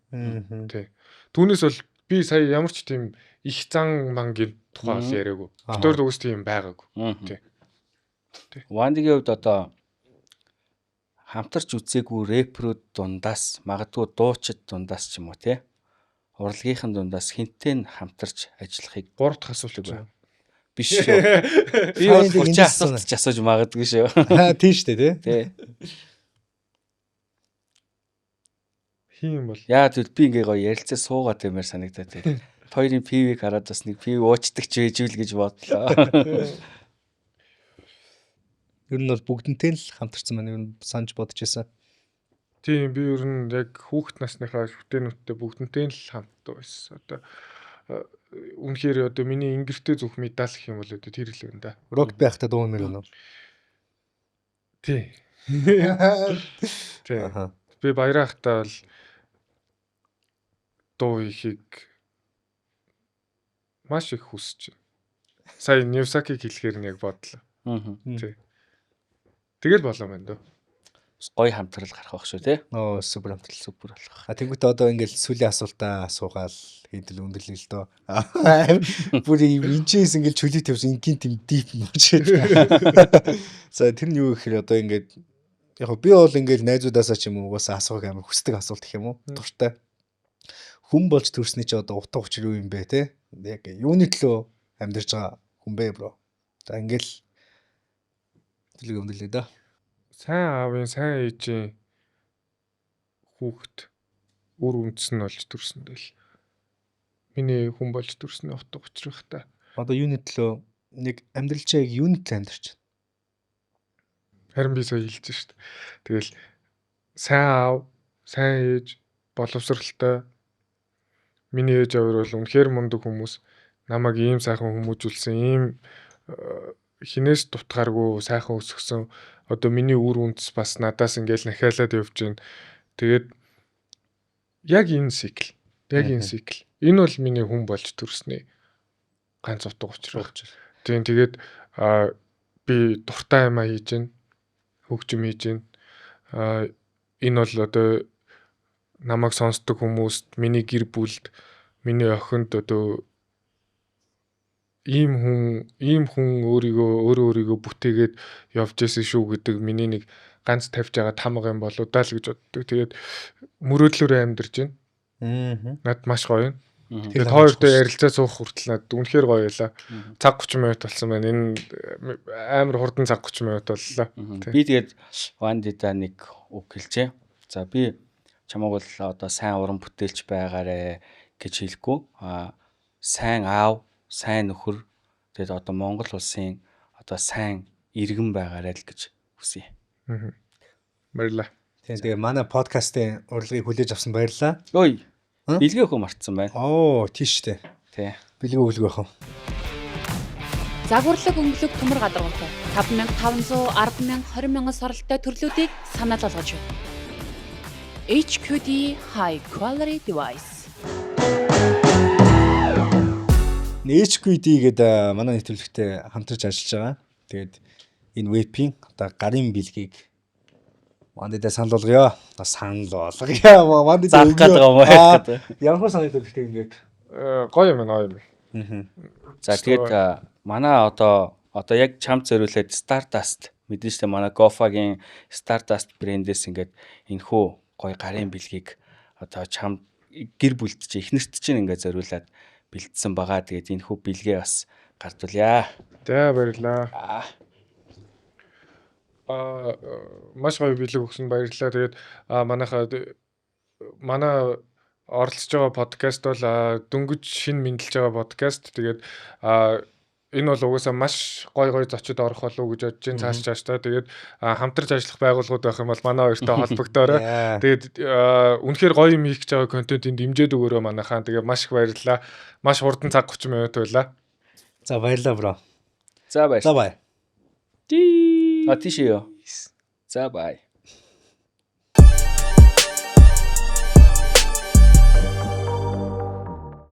Тий. Түүнээс бол би сая ямар ч тийм их зан мангийн тухай бол яриаггүй. Битээр дүүс тийм байгаагүй. Тий. Вандигийн хувьд одоо хамтарч үзээгүй рэпрүүд дундаас магадгүй дуучид дундаас ч юм уу тий. Урлагийнхан дундаас хинтээ нь хамтарч ажиллахыг 3 дахь асуулт байна. Биш шүү. Би бол 30 асуулт ч асууж магадгүй шүү. Тийм шүү дээ тий. Тий. Хин юм бол. Яа тэгвэл би ингээ гоё ярилцаа суугаад юмар санагдаад тий. Хоёрын пивийг хараад бас нэг пив уучдаг ч байж үл гэж бодлоо. Ер нь бол бүгдэнтэй л хамтарсан байна. Ер нь санаж бодож байсан. Тийм, би ер нь яг хүүхэд насныхаа шүтэнүүдтэй бүгдэнтэй л хамт байсан. Одоо үнэхээр одоо миний ингэртэй зүх медаль гэх юм бол одоо тэр л байна да. Рок байхдаа дуу мөр өнөө. Тий. Тий. Би баярахтаа бол дуу хийхийг маш их хүсэж байна. Сая Ньюсакиг хэлэхээр нь яг бодлоо. Тий. Тэгэл болоо байна дөө. Гоё хамтрал гарах байх шүү, тий. Оо, супер хамтрал. Супер болох. А тэнгуүтээ одоо ингээл сүүлийн асуултаа асуугаал хэдэл өндөрлөө л доо. Бүр юм энэчээс ингээл чөлөө тавьсан ингийн тийм deep мууч. За, тэр нь юу гэхээр одоо ингээд яг би бол ингээл найзуудаасаа ч юм уу угаасаа асуух амар хүсдэг асуулт гэх юм уу, дуртай. Хүн болж төрсний чи одоо утга учир юу юм бэ, те? Яг юуны төлөө амьдарч байгаа хүн бэ, bro? За, ингээл төлөг өндөрлөө доо. Сайн аавын, сайн ээжийн хүүхэд, үр үндэс нь болж төрсөн дэл. Миний хүн болж төрсний утга учир их та. Одоо юуны төлөө нэг амьдрал чи яг юуны төлөө амьдарч байна? Харин би сая хэлж ш't. Тэгэл сайн аав, сайн ээж, боловсралтай. Миний ээж аав бол үнэхээр мундаг хүмүүс. Намайг ийм сайхан хүмүүжүүлсэн, ийм хинээс дутгааргүй сайхан өсгсөн. Одоо миний үр үндэс бас надаас ингээл нахиалаад явж байна. Тэгээд яг энэ цикл, яг энэ цикл. Энэ бол миний хүн болж төрсний ганц утга учир. Тийм, тэгээд би дуртай юмаа хийж байна. Хөгжим хийж байна. Энэ бол одоо намайг сонсдог хүмүүст, миний гэр бүлд, миний охинд одоо ийм хүн өөрийгөө өөрөө өөрийгөө бүтээгээд явж исэн шүү гэдэг миний нэг ганц тавьж байгаа тамга юм болоо даа л гэж боддог. Тэгээд мөрөөдлөөрөө амьдарч байна. Над маш гоё юм. Тэгээд та хоёртой ярилцаа суух хүртэл над үнэхээр гоё байлаа. Цаг 30 минут болсон байна. Энэ амар хурдан цаг 30 минут боллоо. Би тэгээд Вандида нэг үг хэлжээ. За, би чамайг бол одоо сайн уран бүтээлч байгаарэ гэж хэлэхгүй. Сайн аав, сайн нөхөр, тэгээд одоо Монгол улсын одоо сайн иргэн байгаарэ л гэж хүсье. Баярлалаа. Тийм, тэгээ манай подкастын урилгыг хүлээж авсан баярлалаа. Ой. Бэлгээ өгөх мартсан байна. Оо, тийш үү. Тий. Бэлгээ өглөг байх уу? Загварлаг өнгөлөг төмөр гадаргуутай 5500, 100000, 20,000 соролттой төрлүүдийг санал болгож байна. HQD High Quality Device. HQD гэдэг манай нэвтрүүлэгтэй хамтарч ажиллаж байгаа. Тэгээд энэ vape-ийн одоо гарын бэлгийг Вандидаа санал болгоё. Санал болгоё. Вандидаа Зарах гээд байгаа юм уу? Ямар санагдав гэхдээ ингээд Гоё юм байна, гоё юм. За, тэгээд манай одоо яг чамд зориулаад Stardust мэдэн штэ, манай Gofa-гийн Stardust брэндээс ингээд энэхүү гоё гарын бэлгийг одоо чам гэр бүлд чи, эхнэрт чинь ингээд зориулаад бэлдсэн байгаа. Тэгээд энэхүү бэлгээ бас гардуулъя. За, баярлалаа. Маш гоё бэлэг өгсөн, баярлалаа. Тэгээд манайхаа манай оролцож байгаа подкаст бол дөнгөж шинэ мэндэлж байгаа подкаст. Тэгээд энэ бол угаасаа маш гой гой зочид орох болов уу гэж бодож байна цааш цаашдаа. Тэгээд хамтарч ажиллах байгууллагууд байх юм бол манай хоёртой холбогдоорой. Тэгээд үнэхээр гоё юм хийх гэж байгаа контентын дэмжиж өгөөрэй манайхаа. Тэгээд маш их баярлалаа. Маш хурдан цаг 30 минут байлаа. За, баярлалаа, bro. За, баяр. За, бай. А, тийш юу? За, бай.